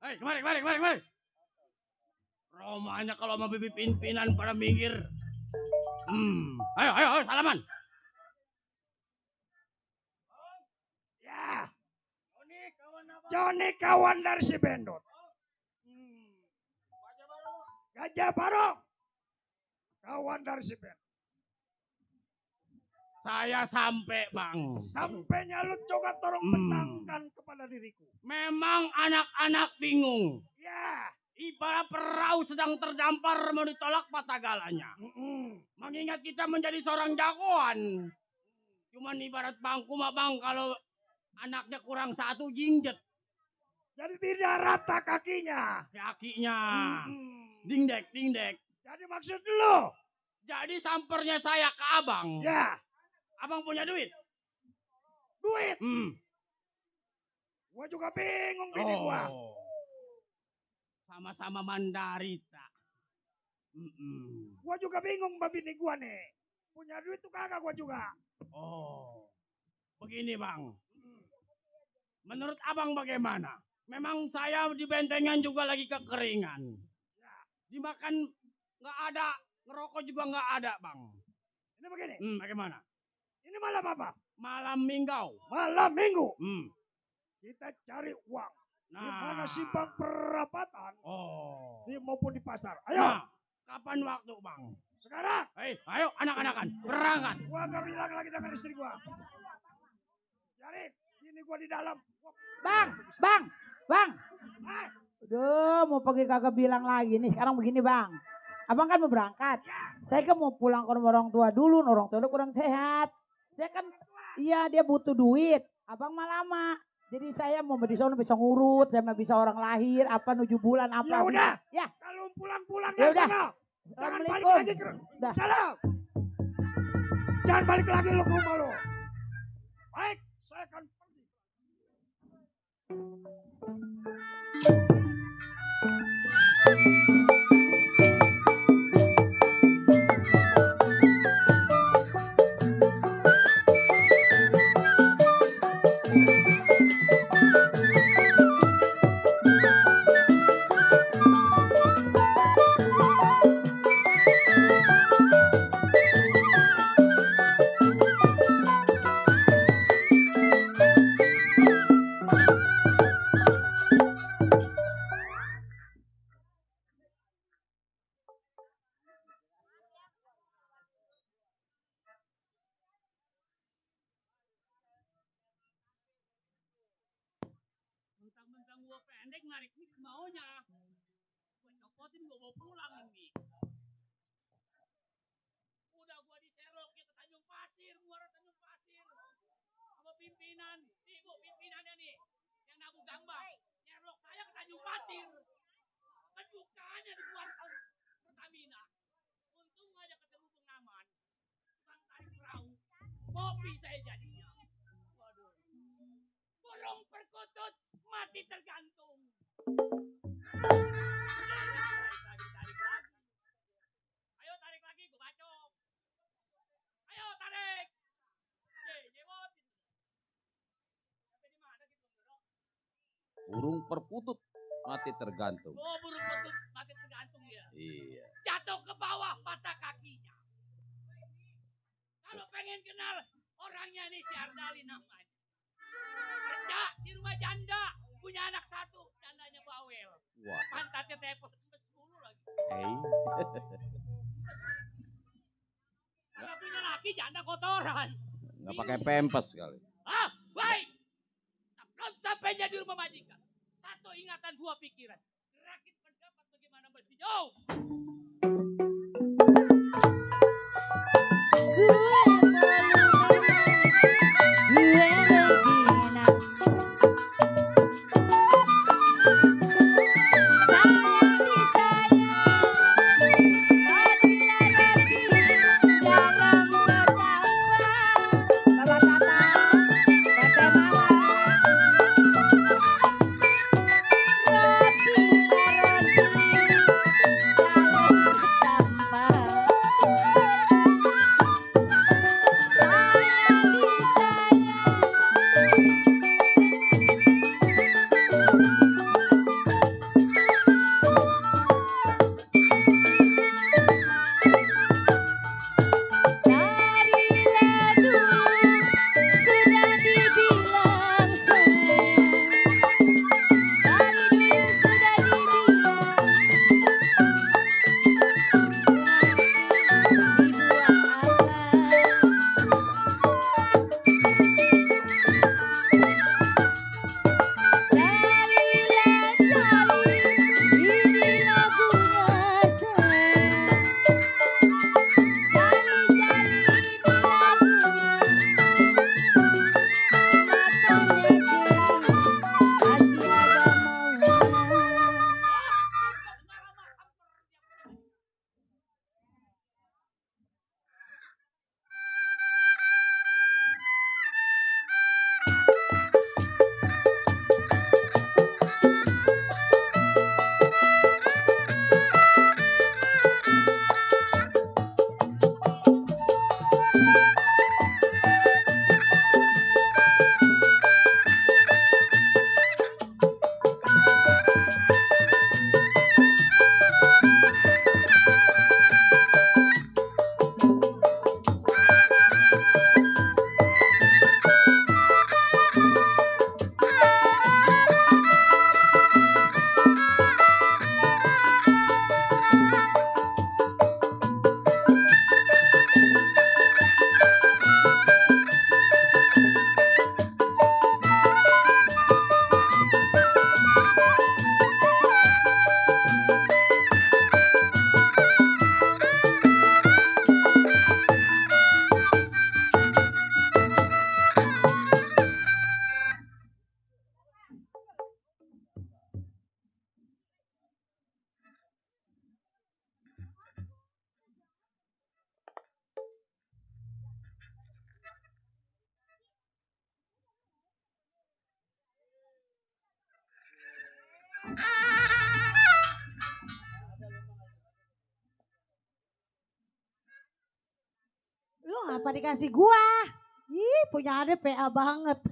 Hei, kemari. Romanya kalau mau bibi pimpinan pada minggir. Ayo, salaman.
Ya. Johnny kawan dari si Bendot. Gajah Barong. Kawan dari si Bendot.
Saya sampai, Bang.
Sampainya lu coba tolong menangkan kepada diriku.
Memang anak-anak bingung.
Ya.
Ibarat perahu sedang terdampar mau ditolak patah galanya. Mengingat kita menjadi seorang jagoan. Cuman ibarat bangku mah Bang, kalau anaknya kurang satu jinjet.
Jadi tidak rata kakinya.
Kakinya. Dingdek.
Jadi maksud lu?
Jadi sampernya saya ke abang.
Ya.
Abang punya duit?
Duit? Gua juga bingung bini gua.
Sama-sama Mandarita.
Gua juga bingung mbak bini gua nih. Punya duit tuh kagak gua juga.
Begini Bang. Menurut abang bagaimana? Memang saya di bentengan juga lagi kekeringan. Dimakan nggak ada, ngerokok juga nggak ada Bang.
Ini begini.
Bagaimana?
Ini malam apa?
Malam Minggu.
Malam Minggu. Kita cari uang.
Nah.
Di mana simpang perapatan. Maupun di pasar. Ayo.
Nah, kapan waktu Bang?
Sekarang.
Ayo anak-anakan. Berangkat.
Gua gak bilang lagi dengan istri gua. Cari. Ini gua di dalam.
Bang. Aduh, mau pergi kagak bilang lagi nih. Sekarang begini Bang. Abang kan mau berangkat. Saya kan mau pulang ke rumah orang tua dulu. Orang tua kurang sehat. Saya kan, iya dia butuh duit. Abang mah lama. Jadi saya mau di sana bisa ngurut. Saya mau bisa orang lahir. Apa 7 bulan. Apa.
Ya udah.
Ya.
Kalau pulang
Ya udah.
sana. Jangan balik lagi ke
Dah.
Salam. Jangan balik lagi lu ke rumah lu. Baik. Saya akan pergi.
Mentang-mentang gua pendek narik nih maunya. Gua copotin gua bawa pulang ini. Udah gua diserok ke Tanjung Pasir, Muara Tanjung Pasir. Sama pimpinan, ibu pimpinannya nih. Yang nabung gambang. Nyerok saya ke Tanjung Pasir. Kan bukannya dibuat Pertamina. Untung aja ketemu pengaman. Tukang tarik perahu. Kopi saya jadinya. Waduh. Burung perkutut mati tergantung. Tarik lagi. Ayo tarik lagi, gue bacok. Ayo tarik. Jewot. Sampai di mana gitu, Bro?
Burung perkutut mati tergantung.
Burung perkutut mati tergantung ya.
Iya.
Jatuh ke bawah patah kakinya. Kalau pengen kenal orangnya nih si Ardali namanya.
di rumah janda punya anak satu, jandanya bawel.
Wah.
Pantatnya tepos mulu lagi. Kalau punya laki janda kotoran.
Nggak pakai pempes kali.
Ah, baik. Belum sampai di rumah majikan. Satu ingatan, dua pikiran. Rakit pendapat bagaimana mestinya. Oh.
Lu ngapa dikasih gua? Ih, punya ade PA banget.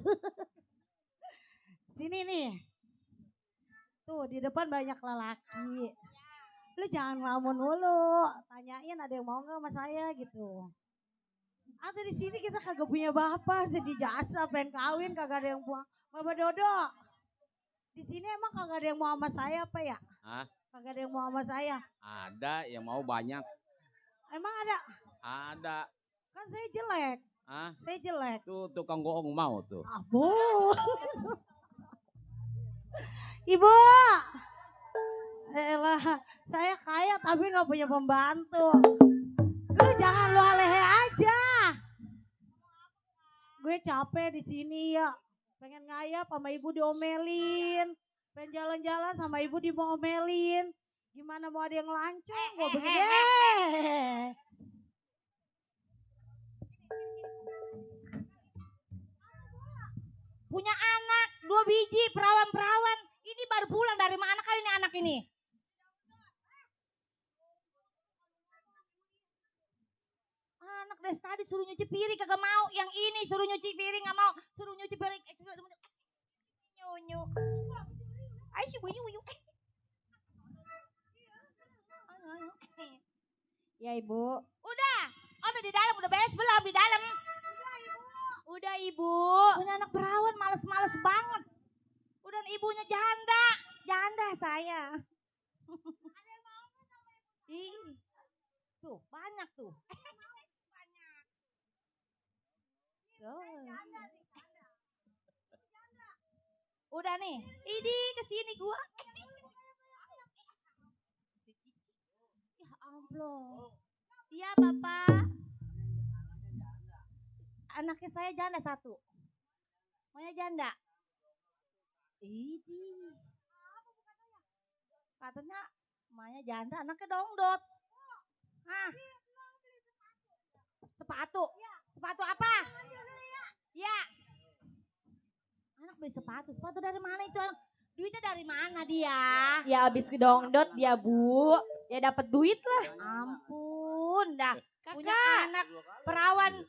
Sini nih. Tuh, di depan banyak lelaki. Lu jangan ngelamun mulu. Tanyain ada yang mau nggak sama saya gitu. Atau di sini kita kagak punya bapak, sedih jasa, pengen kawin kagak ada yang mau. Bapak Dodo. Di sini emang kagak ada yang mau sama saya apa ya?
Hah?
Kagak ada yang mau sama saya.
Ada yang mau banyak.
Emang ada?
Ada.
Kan saya jelek.
Hah?
Saya jelek.
Tuh tukang bohong mau tuh.
Abu. Ibu. Elah, saya kaya tapi nggak punya pembantu. Lu jangan lu alehe aja. Gue capek di sini ya. Pengen ngayap sama ibu diomelin. Pengen jalan-jalan sama ibu diomelin. Gimana mau ada yang lancang? Gue begini.
Punya anak 2 biji perawan-perawan. Ini baru pulang dari mana kali ini anak ini? Anak dari tadi suruh nyuci piring kagak mau. Yang ini suruh nyuci piring nggak mau. Suruh nyuci piring. Nyunyu. Ayo sih bunyi.
Ya ibu.
Udah di dalam udah beres belum di dalam? Udah ibu. Punya anak perawan males-males banget. dan ibunya janda. Janda saya. Ih, tuh banyak tuh. Banyak. Udah nih, ini kesini gua. Ya ampun. Iya Bapak. Anaknya saya janda satu. Maunya janda. Ini. Katanya emaknya janda, anaknya dongdot. Hah? Sepatu. Sepatu apa? Ya. Anak beli sepatu. Sepatu dari mana itu? Duitnya dari mana dia?
Ya abis kedongdot dia Bu. Ya dapat duit lah.
Ampun, dah. Punya anak perawan.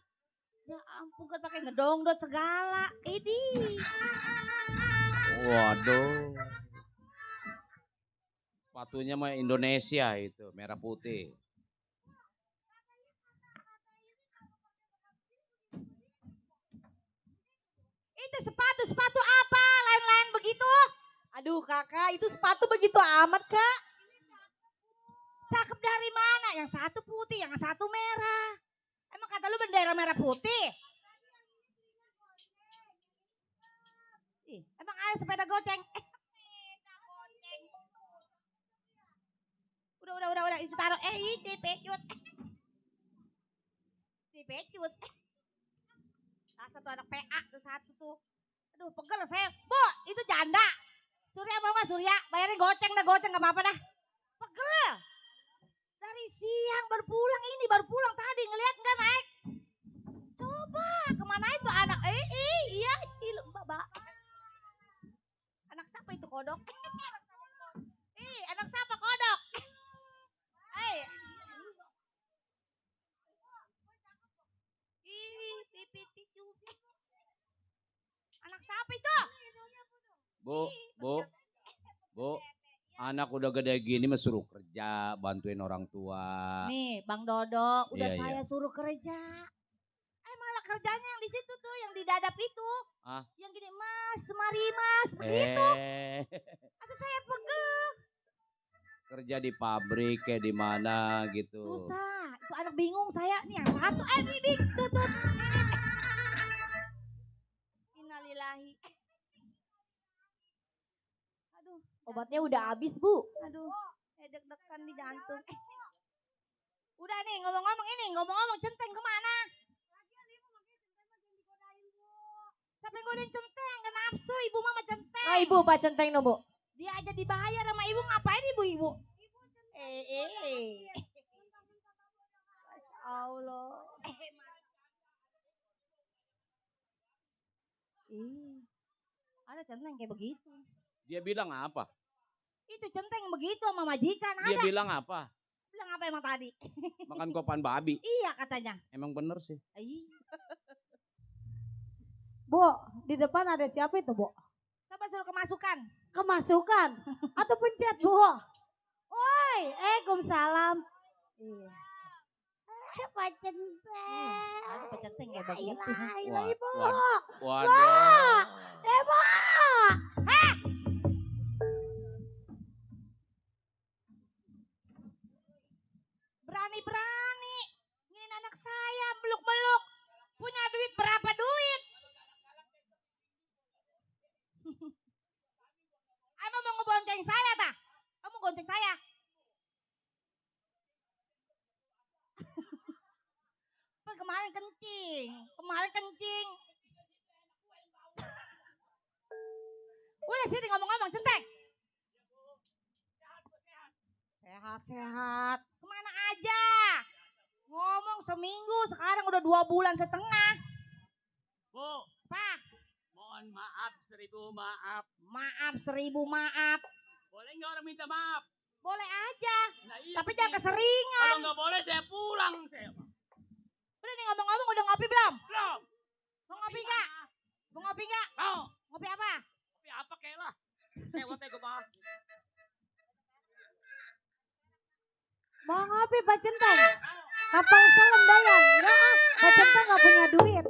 Ya ampun kan pakai ngedongdot segala. Ini.
Waduh. Sepatunya mah Indonesia itu, merah putih.
Itu sepatu apa? Lain-lain begitu?
Aduh kakak itu sepatu begitu amat kak.
Cakep dari mana? Yang satu putih, yang satu merah. Emang kata lu bendera merah putih? Ih, emang ada sepeda goceng? Sepeda goceng. Udah, itu taruh. Ini pecut. Si pecut. Satu anak PA, tuh satu tuh. Aduh, pegel saya. Bu, itu janda. Surya mau gak Surya? Bayarin goceng gak apa-apa dah. Pegel. Dari siang baru pulang tadi ngeliat nggak naik. Coba kemana itu anak? Iya, mbak. Anak siapa itu kodok? Anak siapa kodok? Anak siapa itu?
Bu, anak udah gede gini mah suruh kerja, bantuin orang tua.
Nih, Bang Dodo, udah
Iya,
saya suruh kerja. Malah kerjanya yang di situ tuh, yang di dadap itu.
Ah?
Yang gini, Mas, mari Mas, begitu. Atau saya pegel.
Kerja di pabrik kayak di mana gitu.
Susah, itu anak bingung saya. Nih yang satu, bibik, tutut. Innalillahi. Aduh.
Obatnya udah habis Bu.
Aduh, deg-degan di jantung. Udah nih, ngomong-ngomong centeng kemana? Siapa yang godain centeng? Gak nafsu, ibu mama centeng.
Nah ibu Pak Centeng no Bu.
Dia aja dibayar sama ibu, ngapain ibu-ibu? Masya Allah. Ada centeng kayak begitu.
Dia bilang apa?
Itu centeng begitu sama majikan ada.
Dia bilang apa?
Bilang apa emang tadi?
Makan kopan babi.
Iya katanya.
Emang bener sih.
Bu, di depan ada siapa itu Bu?
Coba suruh kemasukan.
Kemasukan? Atau pencet Bu? Woi, Waalaikumsalam. Iya.
Pak Centeng. Ada Pak Centeng kayak begitu.
Ibu.
Waduh.
Ibu.
Berani-berani. Nginin anak saya meluk-meluk. Punya duit berapa duit? Emang mau ngebonceng saya, tak? Kamu gonceng saya? Kemarin kencing. Udah sini ngomong-ngomong, Centeng. Sehat. Kemana aja? Ngomong seminggu, sekarang udah 2 bulan setengah.
Bu,
Pak,
mohon maaf, 1000 maaf.
maaf 1000 maaf.
Boleh nggak orang minta maaf?
Boleh aja,
Nah, iya,
tapi jangan
begitu.
keseringan.
Kalau nggak boleh saya pulang.
Udah nih ngomong-ngomong, udah ngopi belum?
Belum.
Mau ngopi nggak? Mau ngopi nggak?
Mau.
Ngopi apa?
Tapi apa kayak lah. Sewot gue bahas.
Mau ngopi Pak Centeng? Kapal selam Dayan. Enggak, Pak Centeng gak punya duit.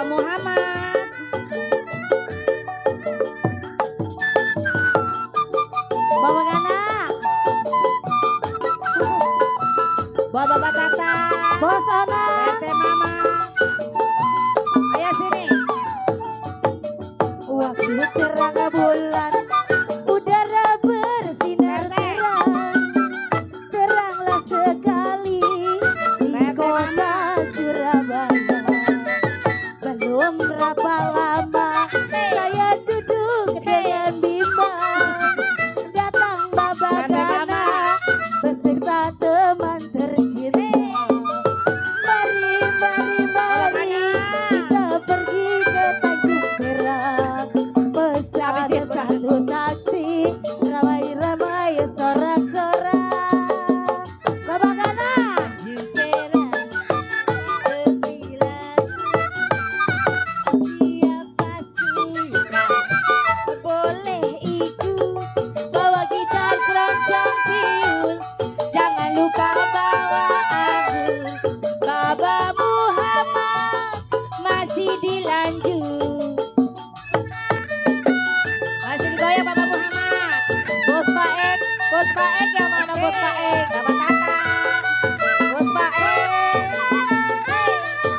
Bapak Muhammad. Bapak Gana. Buat Bapak Tata. Bos Ona. Tete Mama. Ayo sini.
Waktu terang bulan, udara bersinar terang, teranglah sekali di kota Surabaya. Belum berapa lama saya duduk dengan bimbang, datang Bapak Gana beserta teman tercinta. Mari, mari, mari kita pergi ke Tanjung Perak. Pesan satu taksi, ramai-ramai sorak-sorak. Bapak Gana, Tanjung Perak, sembilan. Siapa suka boleh ikut, bawa gitar, keroncong, tiul, jangan lupa bawa anggur. Bapak Muhammad masih dilanjut.
Masih digoyang Bapak Muhammad.
Bos Paek yang mana Bos Paek?
Bapak Tata.
Bos Paek,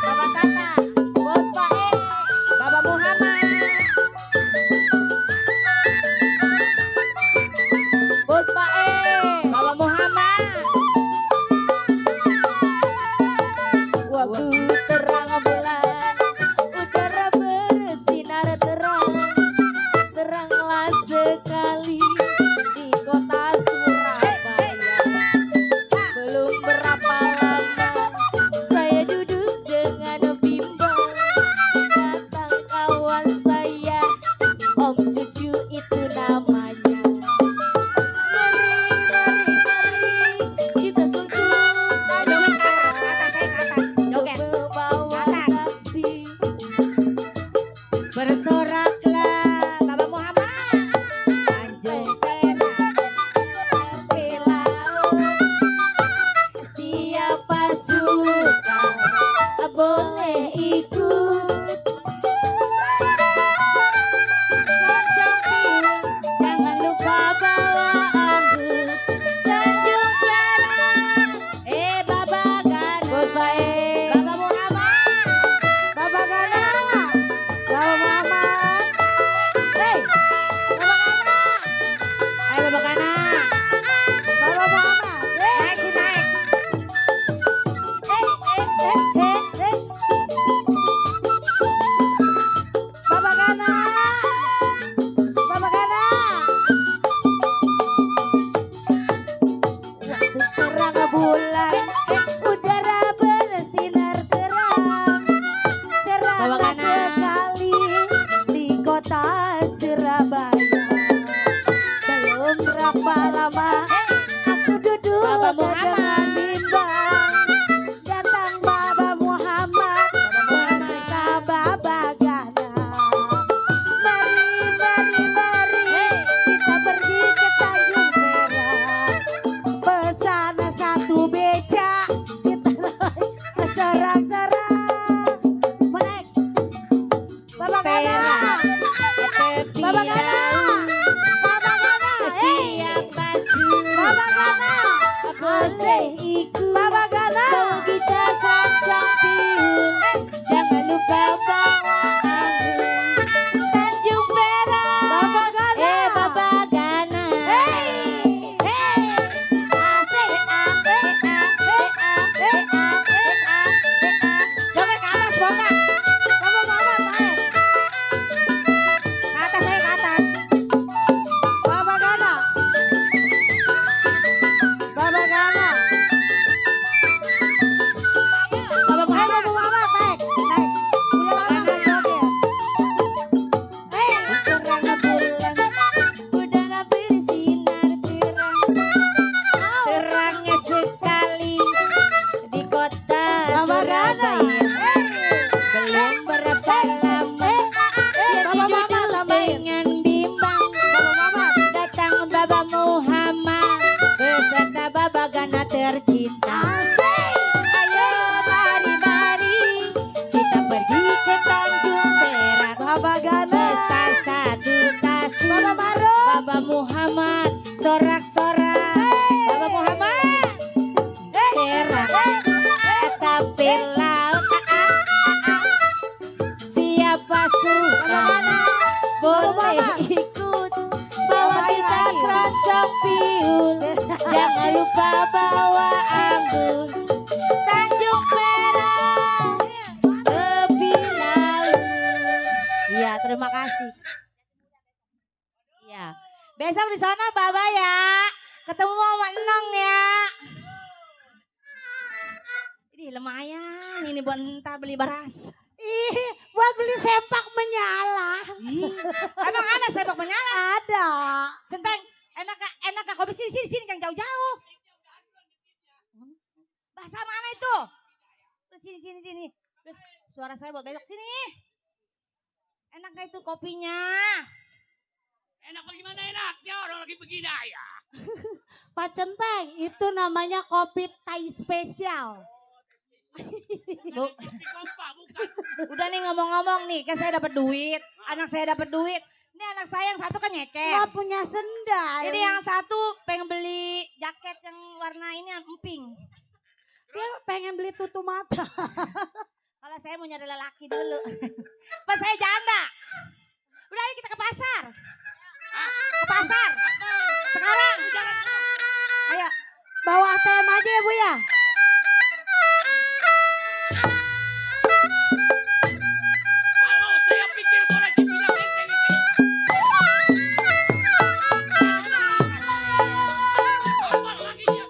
Bapak Tata.
Bos Paek.
Bapak Muhammad.
Bos Paek.
Bapak Muhammad.
Waktu terang bulan, udara bersinar terang, teranglah sekali di kota Surabaya. Belum berapa lama saya duduk dengan bimbang, datang kawan saya, Om Cucu itu namanya. Mari, mari, mari kita tunggu Tanjung Perak.
Joget.
Membawa
Atas.
taksi.
Bersoraklah Bapak Muhammad.
Tanjung Perak, tepi laut. Siapa suka boleh ikut. Keroncong tiul, jangan lupa bawa anggur. Tanjung Perak, Bapak Gana. Bos Baek.
Bapak Muhammad.
Bapak Gana. Bapak Muhammad. Hei, Bapak Gana.
Ayo Bapak Gana.
Bapak Muhammad. Hei.
Naik sih naik.
Hei. Bapak Gana. Bapak Gana. Waktu terang bulan, udara bersinar terang, teranglah
Bapak Gana.
sekali di kota Surabaya. Belum berapa lama aku duduk
Bapak
dengan
Muhammad.
bimbang, datang Bapak Muhammad beserta Bapak Gana. Mari, mari, mari kita pergi ke Tanjung Perak. Pesan satu beca, kita serak-serak. Mau naik? Bapak Gana.
Tepi
Bapak Gana.
laut.
Bapak Gana.
Siapa suka
Bapak Gana.
boleh ikut.
Bapak Gana.
Bawa gitar, keroncong, tiul, jangan lupa bawa anggur. Tanjung Perak.
Bapak Gana.
Bapak Gana.
Hei.
Joget ke atas, Bona.
Bapak Muhammad naik.
Ke atas, saya ke atas.
Bapak Gana. Bapak Gana.
Bapak Muhammad.
Bapak Muhammad naik. Naik. Udah lama nggak joget. Hei.
Terang bulan, udara bersinar terang, terangnya sekali di kota
Bapak Gana.
Surabaya. Belum berapa lama saya
Bapak Muhammad
duduk
tambahin.
dengan bimbang,
Bapak Muhammad.
datang Bapak Muhammad beserta Bapak Gana tercinta.
Asik.
Ayo mari-mari kita pergi ke Tanjung Muhammad sorak-sorak Baba Muhammad Terak tapi laut siapa suka boleh ikut bawa kita keroncong piul jangan lupa bawa anggur Tanjung Perak tepi laut. Iya terima kasih. Iya besok di sana Baba ya ketemu Mama Enong ya. Ini lumayan ini buat entah beli beras.
Ih, buat beli sempak menyala.
Emang ada sepak menyala?
Ada.
Centeng, enak kok sini yang jauh-jauh. Bahasa mana itu? Sini. Suara saya buat besok sini. Enak gak itu kopinya?
Enak bagaimana enak? Ya orang lagi begini ya.
Pak Centeng, itu namanya kopi Thai spesial.
Bu, udah nih ngomong-ngomong nih, kan saya dapat duit, anak saya dapat duit. Ini anak saya yang satu kan nyeker.
Gak punya sendal.
Jadi yang satu pengen beli jaket yang warna ini emping.
Dia pengen beli tutup mata.
Kalau saya mau nyari lelaki dulu. Pas saya janda. Udah ayo kita ke pasar. Ke pasar. Sekarang. Ayo.
Bawa ATM aja ya Bu ya.
Kalau saya pikir boleh dibilang enteng-enteng. Sabar lagi dia.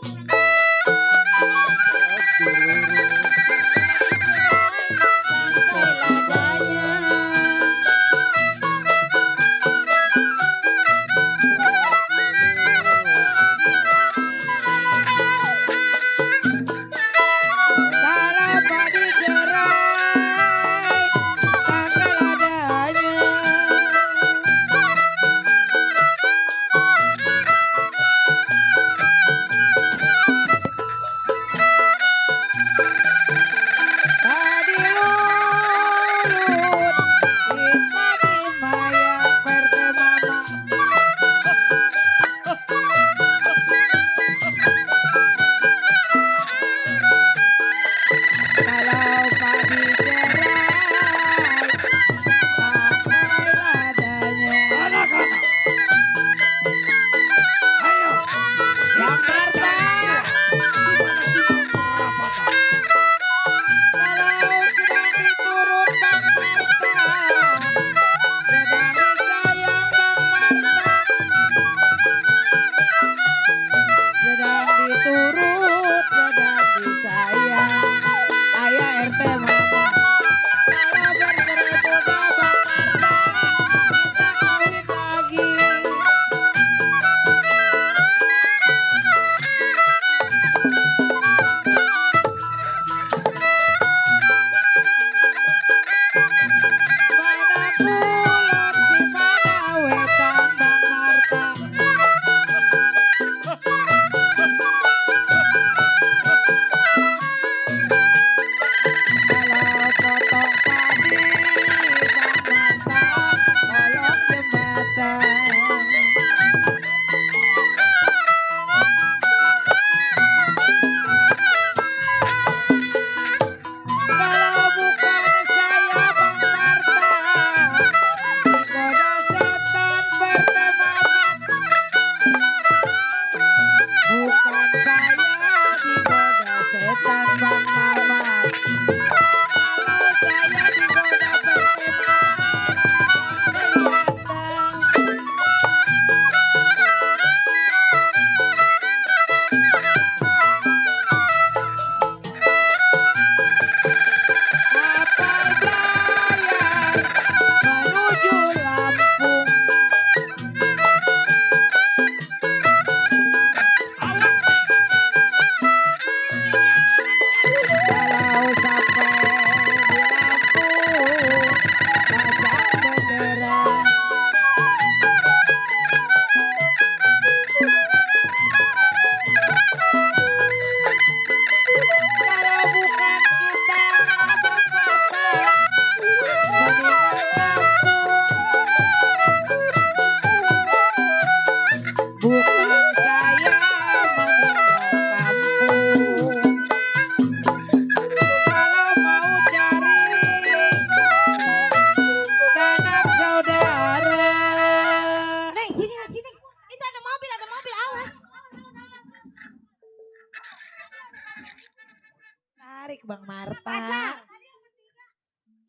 tarik Bang Marta.
Pacar.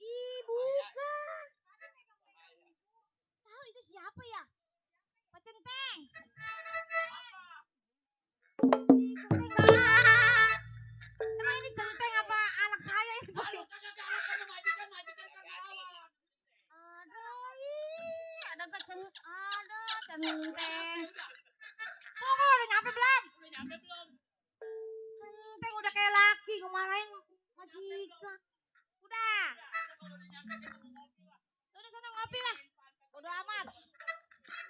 Ih, bukan. Tahu itu siapa ya? Pak Centeng. Ih, Centeng banget. Emang ini Centeng apa anak saya ini? Ada Centeng. Pokoknya udah nyampe belum? Centeng udah kayak laki kemarin majikan. Udah. Udah sana ngopi lah. Udah amat.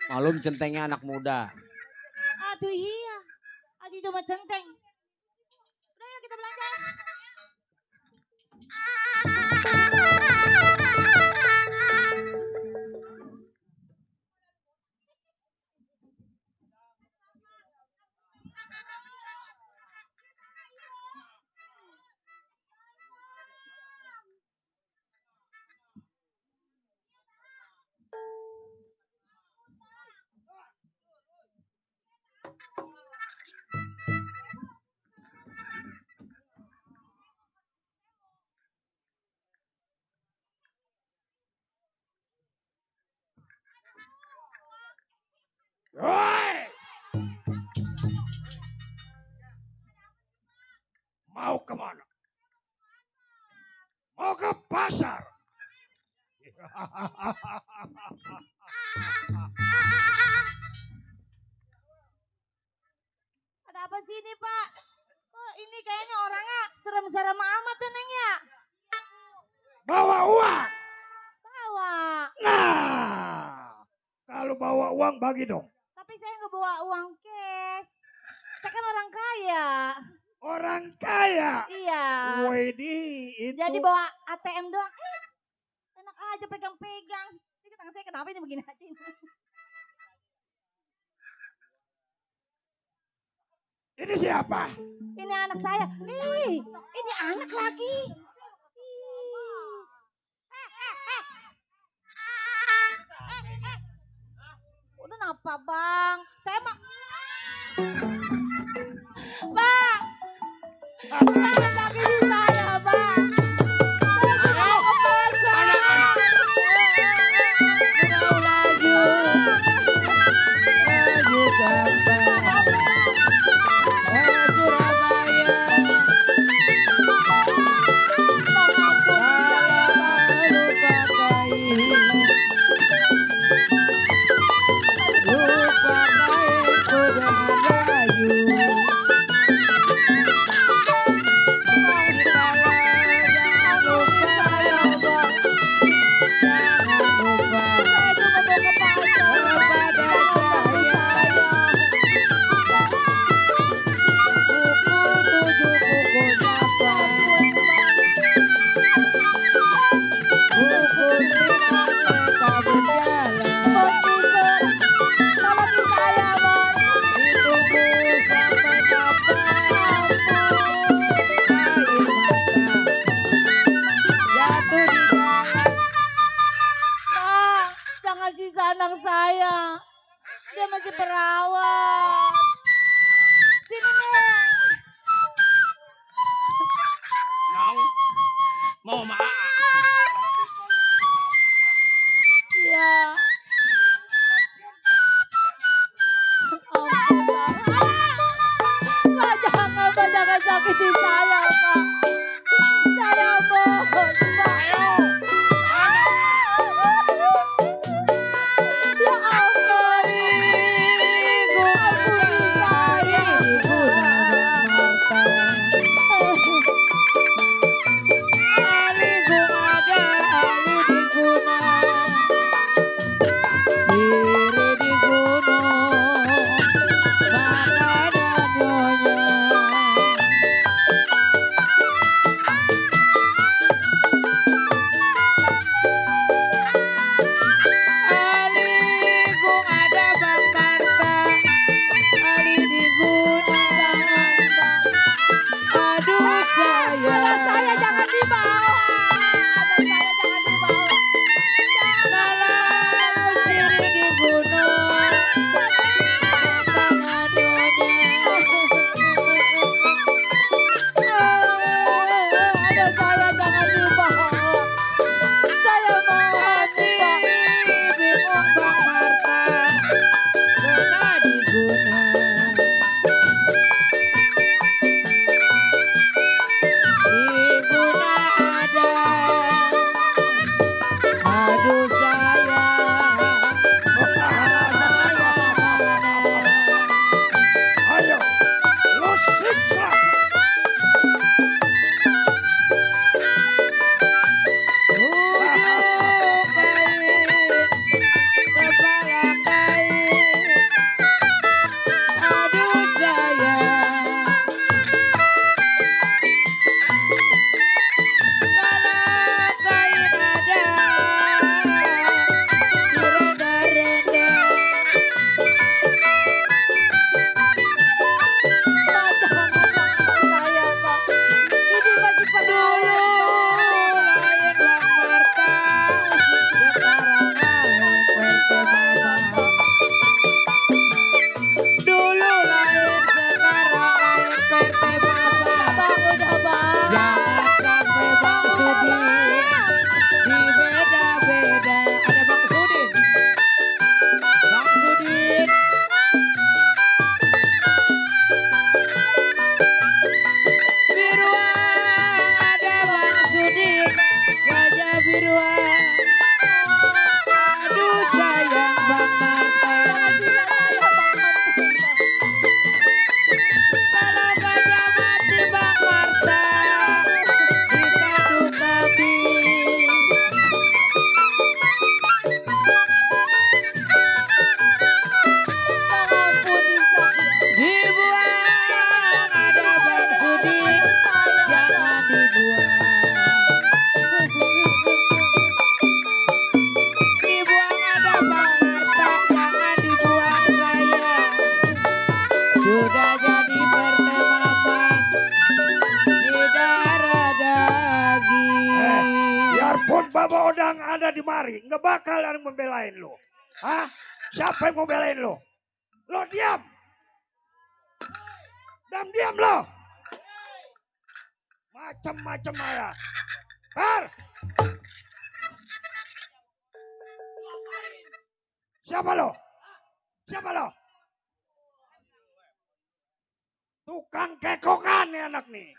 Malum Centengnya anak muda.
Aduh iya. Aduh cuma Centeng. Udah yuk kita belanja.
Woi! Mau kemana? Mau ke pasar.
Ada apa sih ini Pak? Oh ini kayaknya orangnya serem-serem amat Neng ya.
Bawa uang.
Bawa.
Nah, kalau bawa uang bagi dong.
Tapi saya nggak bawa uang cash. Saya kan orang kaya.
Orang kaya.
Iya.
Wedi itu.
Jadi bawa ATM doang. Enak aja pegang-pegang. Ini tangan saya kenapa ini begini aja ini?
Ini siapa?
Ini anak saya. Ih, ini anak lagi. Udah napa bang? Saya mah. Bang. Bang, sakitin saya bang. Saya mau ke pasar.
Laju sampai Surabaya.
Anak saya, dia masih perawat. Sini Neng.
Nong, mau maaf.
Iya. Ampun Pak. Pak jangan sakiti saya Pak. Saya mohon Pak.
Baba Odang ada di mari, nggak bakal ada yang membelain lo. Hah? Siapa yang mau belain lo? Lo diam. Diam lo. Macam-macam aja. Per. Siapa lo? Siapa lo? Tukang kekongan nih anak nih.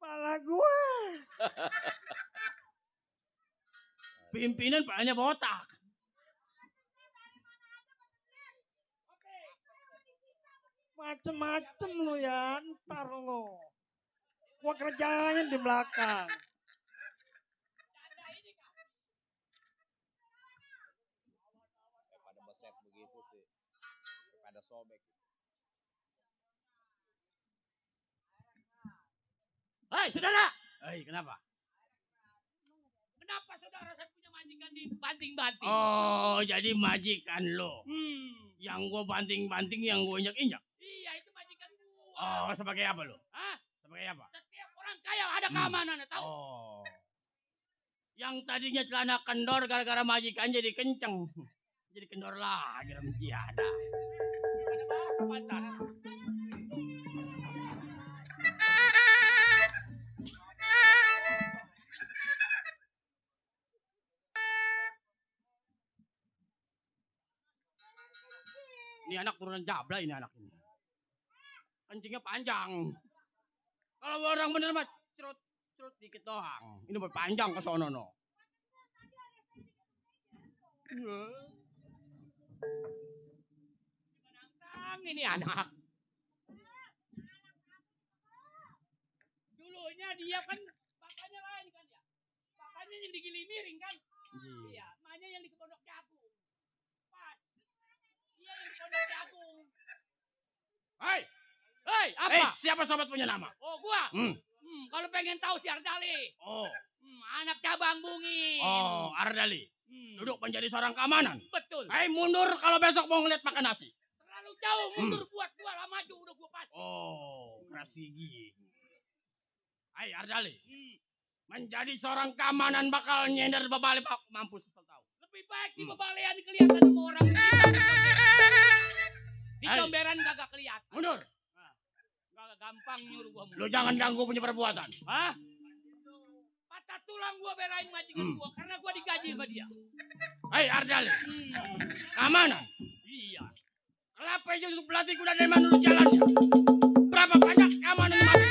Pala gua.
Pimpinan palanya botak.
Macem-macem lo ya, ntar lo. Gua kerjain di belakang.
Pada beset begitu sih. Pada sobek.
Hai saudara.
Hei, kenapa?
Kenapa saudara saya punya majikan dibanting-banting?
Oh, jadi majikan lo. Yang gua banting-banting, yang gua injak-injak.
Iya, itu majikan gua.
Oh, sebagai apa lo?
Hah?
Sebagai apa?
Setiap orang kaya ada keamanannya, tahu?
Oh. Yang tadinya celana kendor gara-gara majikan jadi kenceng. Jadi kendor lagi dalam tiada.
Ada bahasa pantas.
Ini anak turunan jabla ini anak ini. Kencingnya panjang. Kalau orang bener mah cerut dikit doang. Ini mah panjang ke sono no.
Menantang ini anak. Dulunya dia kan bapaknya lain kan ya. Bapaknya yang di Gilimiring kan. Iya, emaknya yang di Pondok Jagung. Pas. Iya yang di Pondok Jagung.
Hai,
Apa?
siapa sobat punya nama?
Oh, gua. Kalau pengen tahu si Ardali.
Oh,
Anak cabang Bungin.
oh Ardali. Duduk menjadi seorang keamanan.
Betul.
Hai, mundur kalau besok mau ngeliat makan nasi.
Terlalu jauh mundur buat gua lah, maju udah gua pas.
Oh, keras gigi. Hai, Ardali. Menjadi seorang keamanan bakal nyender bebalik mampus tahu.
Lebih baik di bebalean kelihatan sama orang. Di comberan kagak kelihatan.
Mundur.
Kagak gampang nyuruh gua mundur.
Lu jangan ganggu punya perbuatan.
Hah? Patah tulang gua belain majikan gua karena gua digaji sama dia.
Hai, Ardali. Keamanan.
Iya.
Kelapa hijau untuk pelatih kuda dari mana lu jalannya? Berapa banyak keamanan di mati?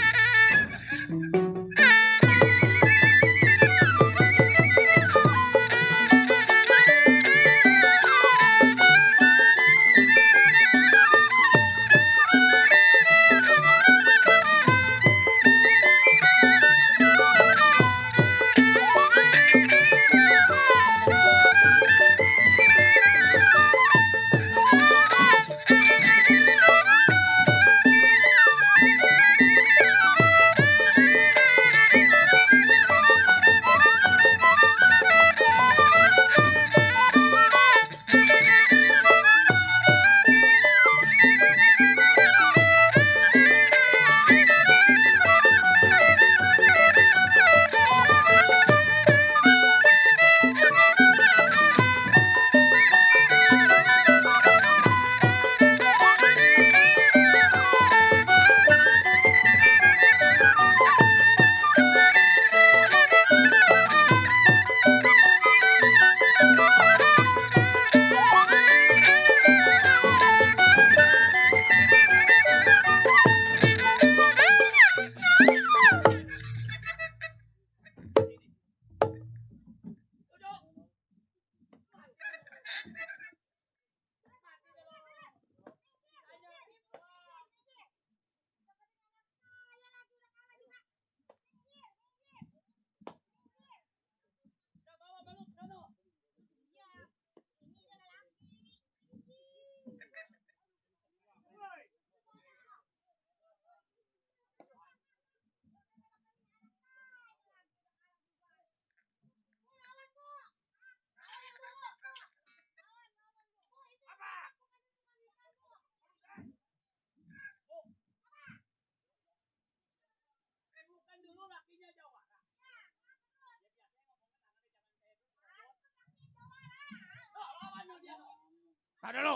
Tada dulu.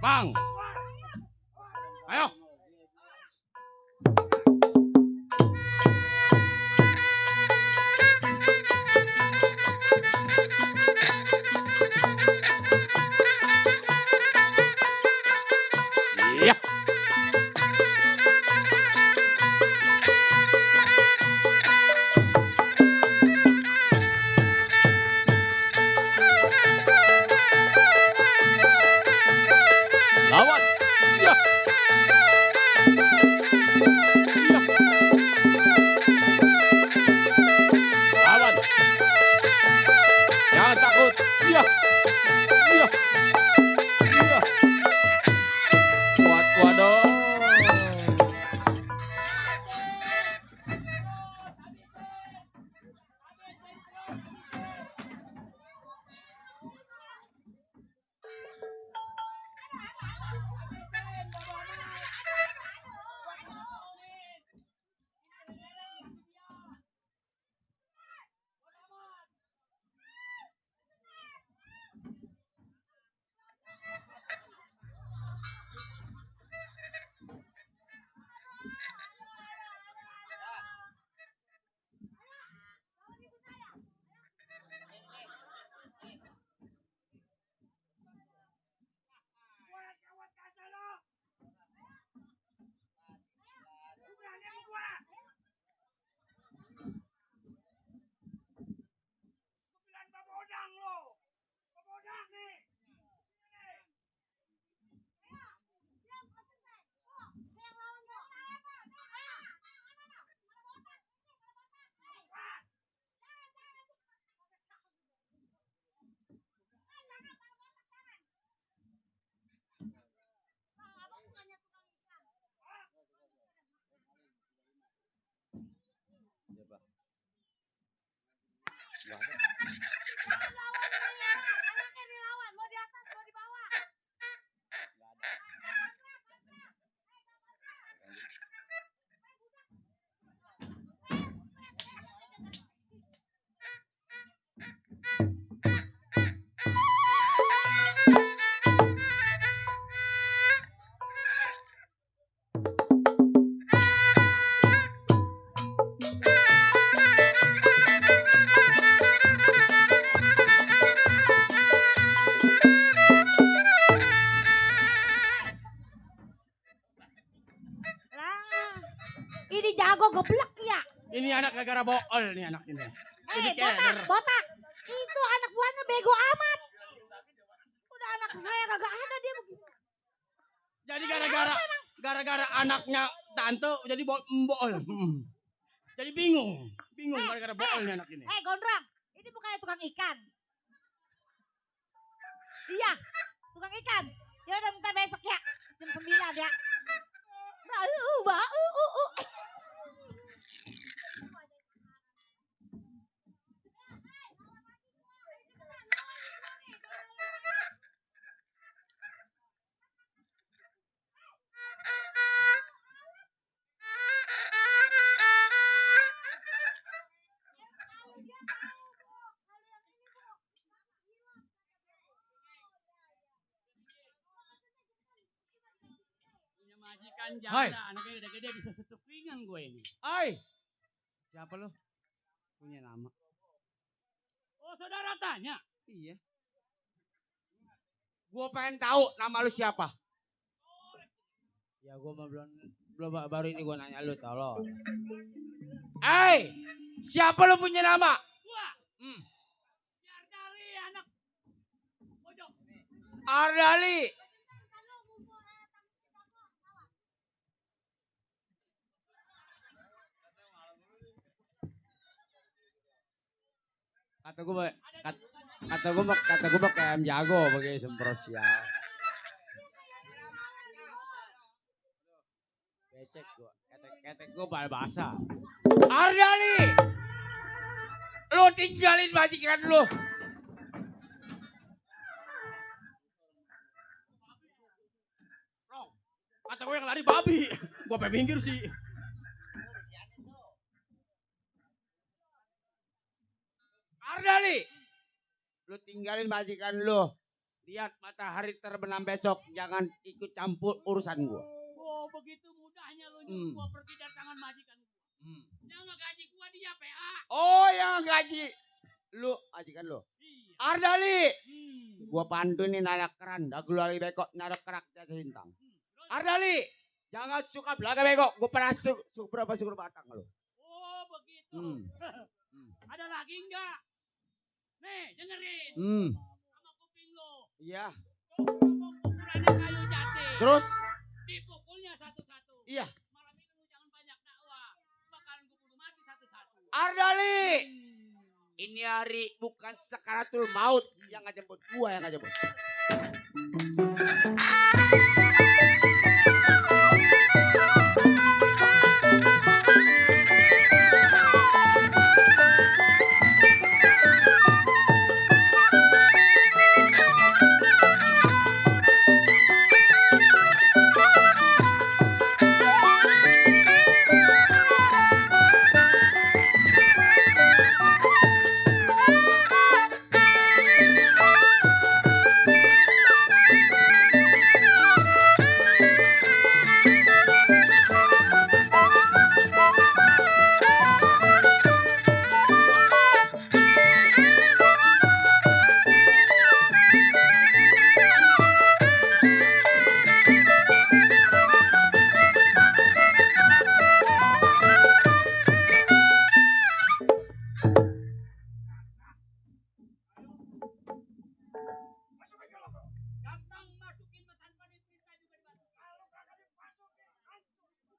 Bang. Ayo. Iya. Lawan. Iya. Iya. Lawan. Jangan takut. Iya. Iya. Iya. Waduh.
Ini jago geblek ya.
Ini anak gara-gara bool nih anak ini. Ini
Botak, botak. Itu anak buahnya bego amat. Udah anak saya kagak ada dia begitu.
Jadi gara-gara anaknya tante jadi bool. Jadi bingung gara-gara bool nih anak ini.
Gondrong, ini bukannya tukang ikan. Iya, tukang ikan. Ya udah ntar besok ya, jam 9 ya.
Majikan janda, anaknya udah gede bisa setupingan gue ini.
Hai. Siapa lo? Punya nama.
Oh, saudara tanya?
Iya. Gua pengen tahu nama lu siapa.
Ya gua mah belum baru ini gua nanya lu tolong.
Siapa lu punya nama?
Gua. Ardali anak pojok.
Ardali.
Kata gue kayak ayam jago pakai sempros ya. Becek gue, ketek gue basah.
Ardali, lu tinggalin majikan lu. Rong, kata gue yang lari babi, gue pengen minggir sih. Ardali,
Lu tinggalin majikan lu. Lihat matahari terbenam besok, jangan ikut campur urusan gua.
Oh, begitu mudahnya lu nyuruh gua pergi dari tangan majikan gua. Yang ngegaji gua dia PA.
Oh, yang gaji lu majikan lu.
Iya.
Ardali. Gua pantunin anak keran, dagu lali bekok naruh kerak di atas hintang. Ardali, jangan suka belaga bekok. Gua pernah berapa syukur batang lu.
Oh, begitu. Ada lagi enggak? Nih, dengerin. Sama kuping lo.
Iya.
Pukulannya kayu jati.
Terus?
Dipukulnya satu-satu.
Iya.
Malam ini lu jangan banyak dakwah. Bakalan gue bunuh mati satu-satu.
Ardali. Ini hari bukan sakaratul maut yang ngajemput gua yang ngajemput.
Gampang masukin pesan penista juga dibantu. Kalau kagak dimasukin,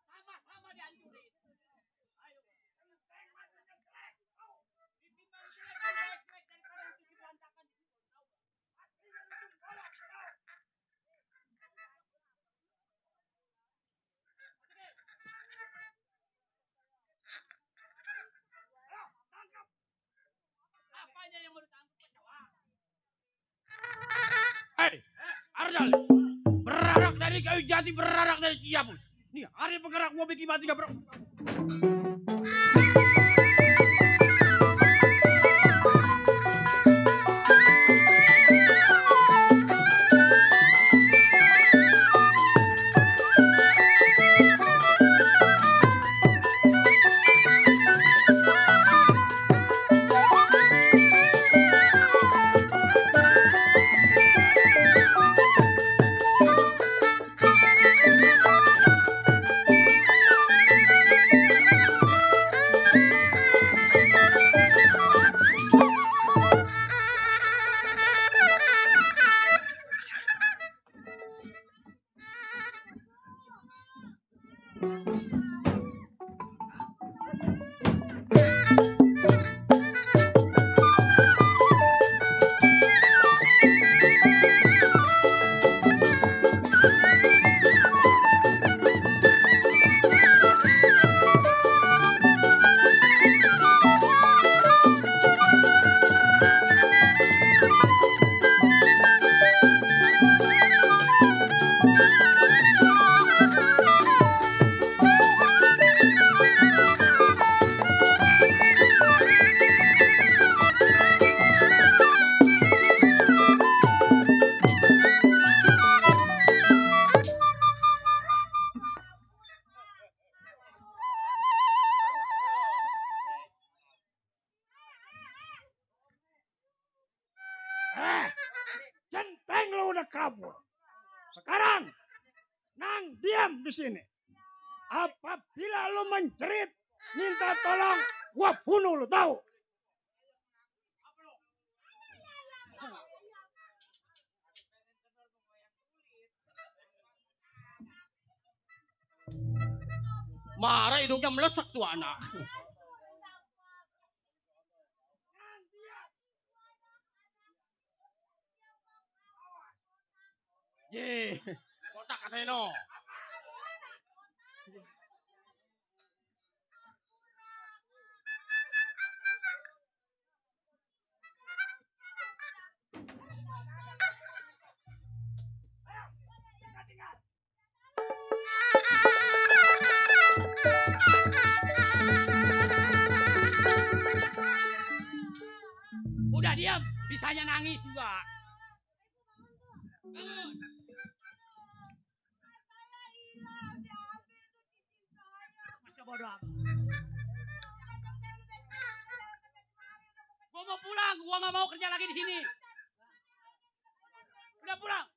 sama-sama dihancurin. Ayo. Jelek masih jelek. Ditimbang jelek, jelek daripada itu diberantakan. Apanya yang mau ditangkap kecoa?
Hei, Ardal. Berarak dari kayu jati, berarak dari Ciampus. Nih, hari penggerak gua bikin mati gak
Centeng lu udah kabur. Sekarang, Nang diam di sini. Apabila lu menjerit, minta tolong, gua bunuh lu, tahu?
marah hidungnya melesak tuh anak. Ye, kotak katanya no.
Udah diam, bisanya nangis juga. Bangun.
Masya bodoh amat. Gua mau pulang, gua nggak mau kerja lagi di sini. Udah pulang.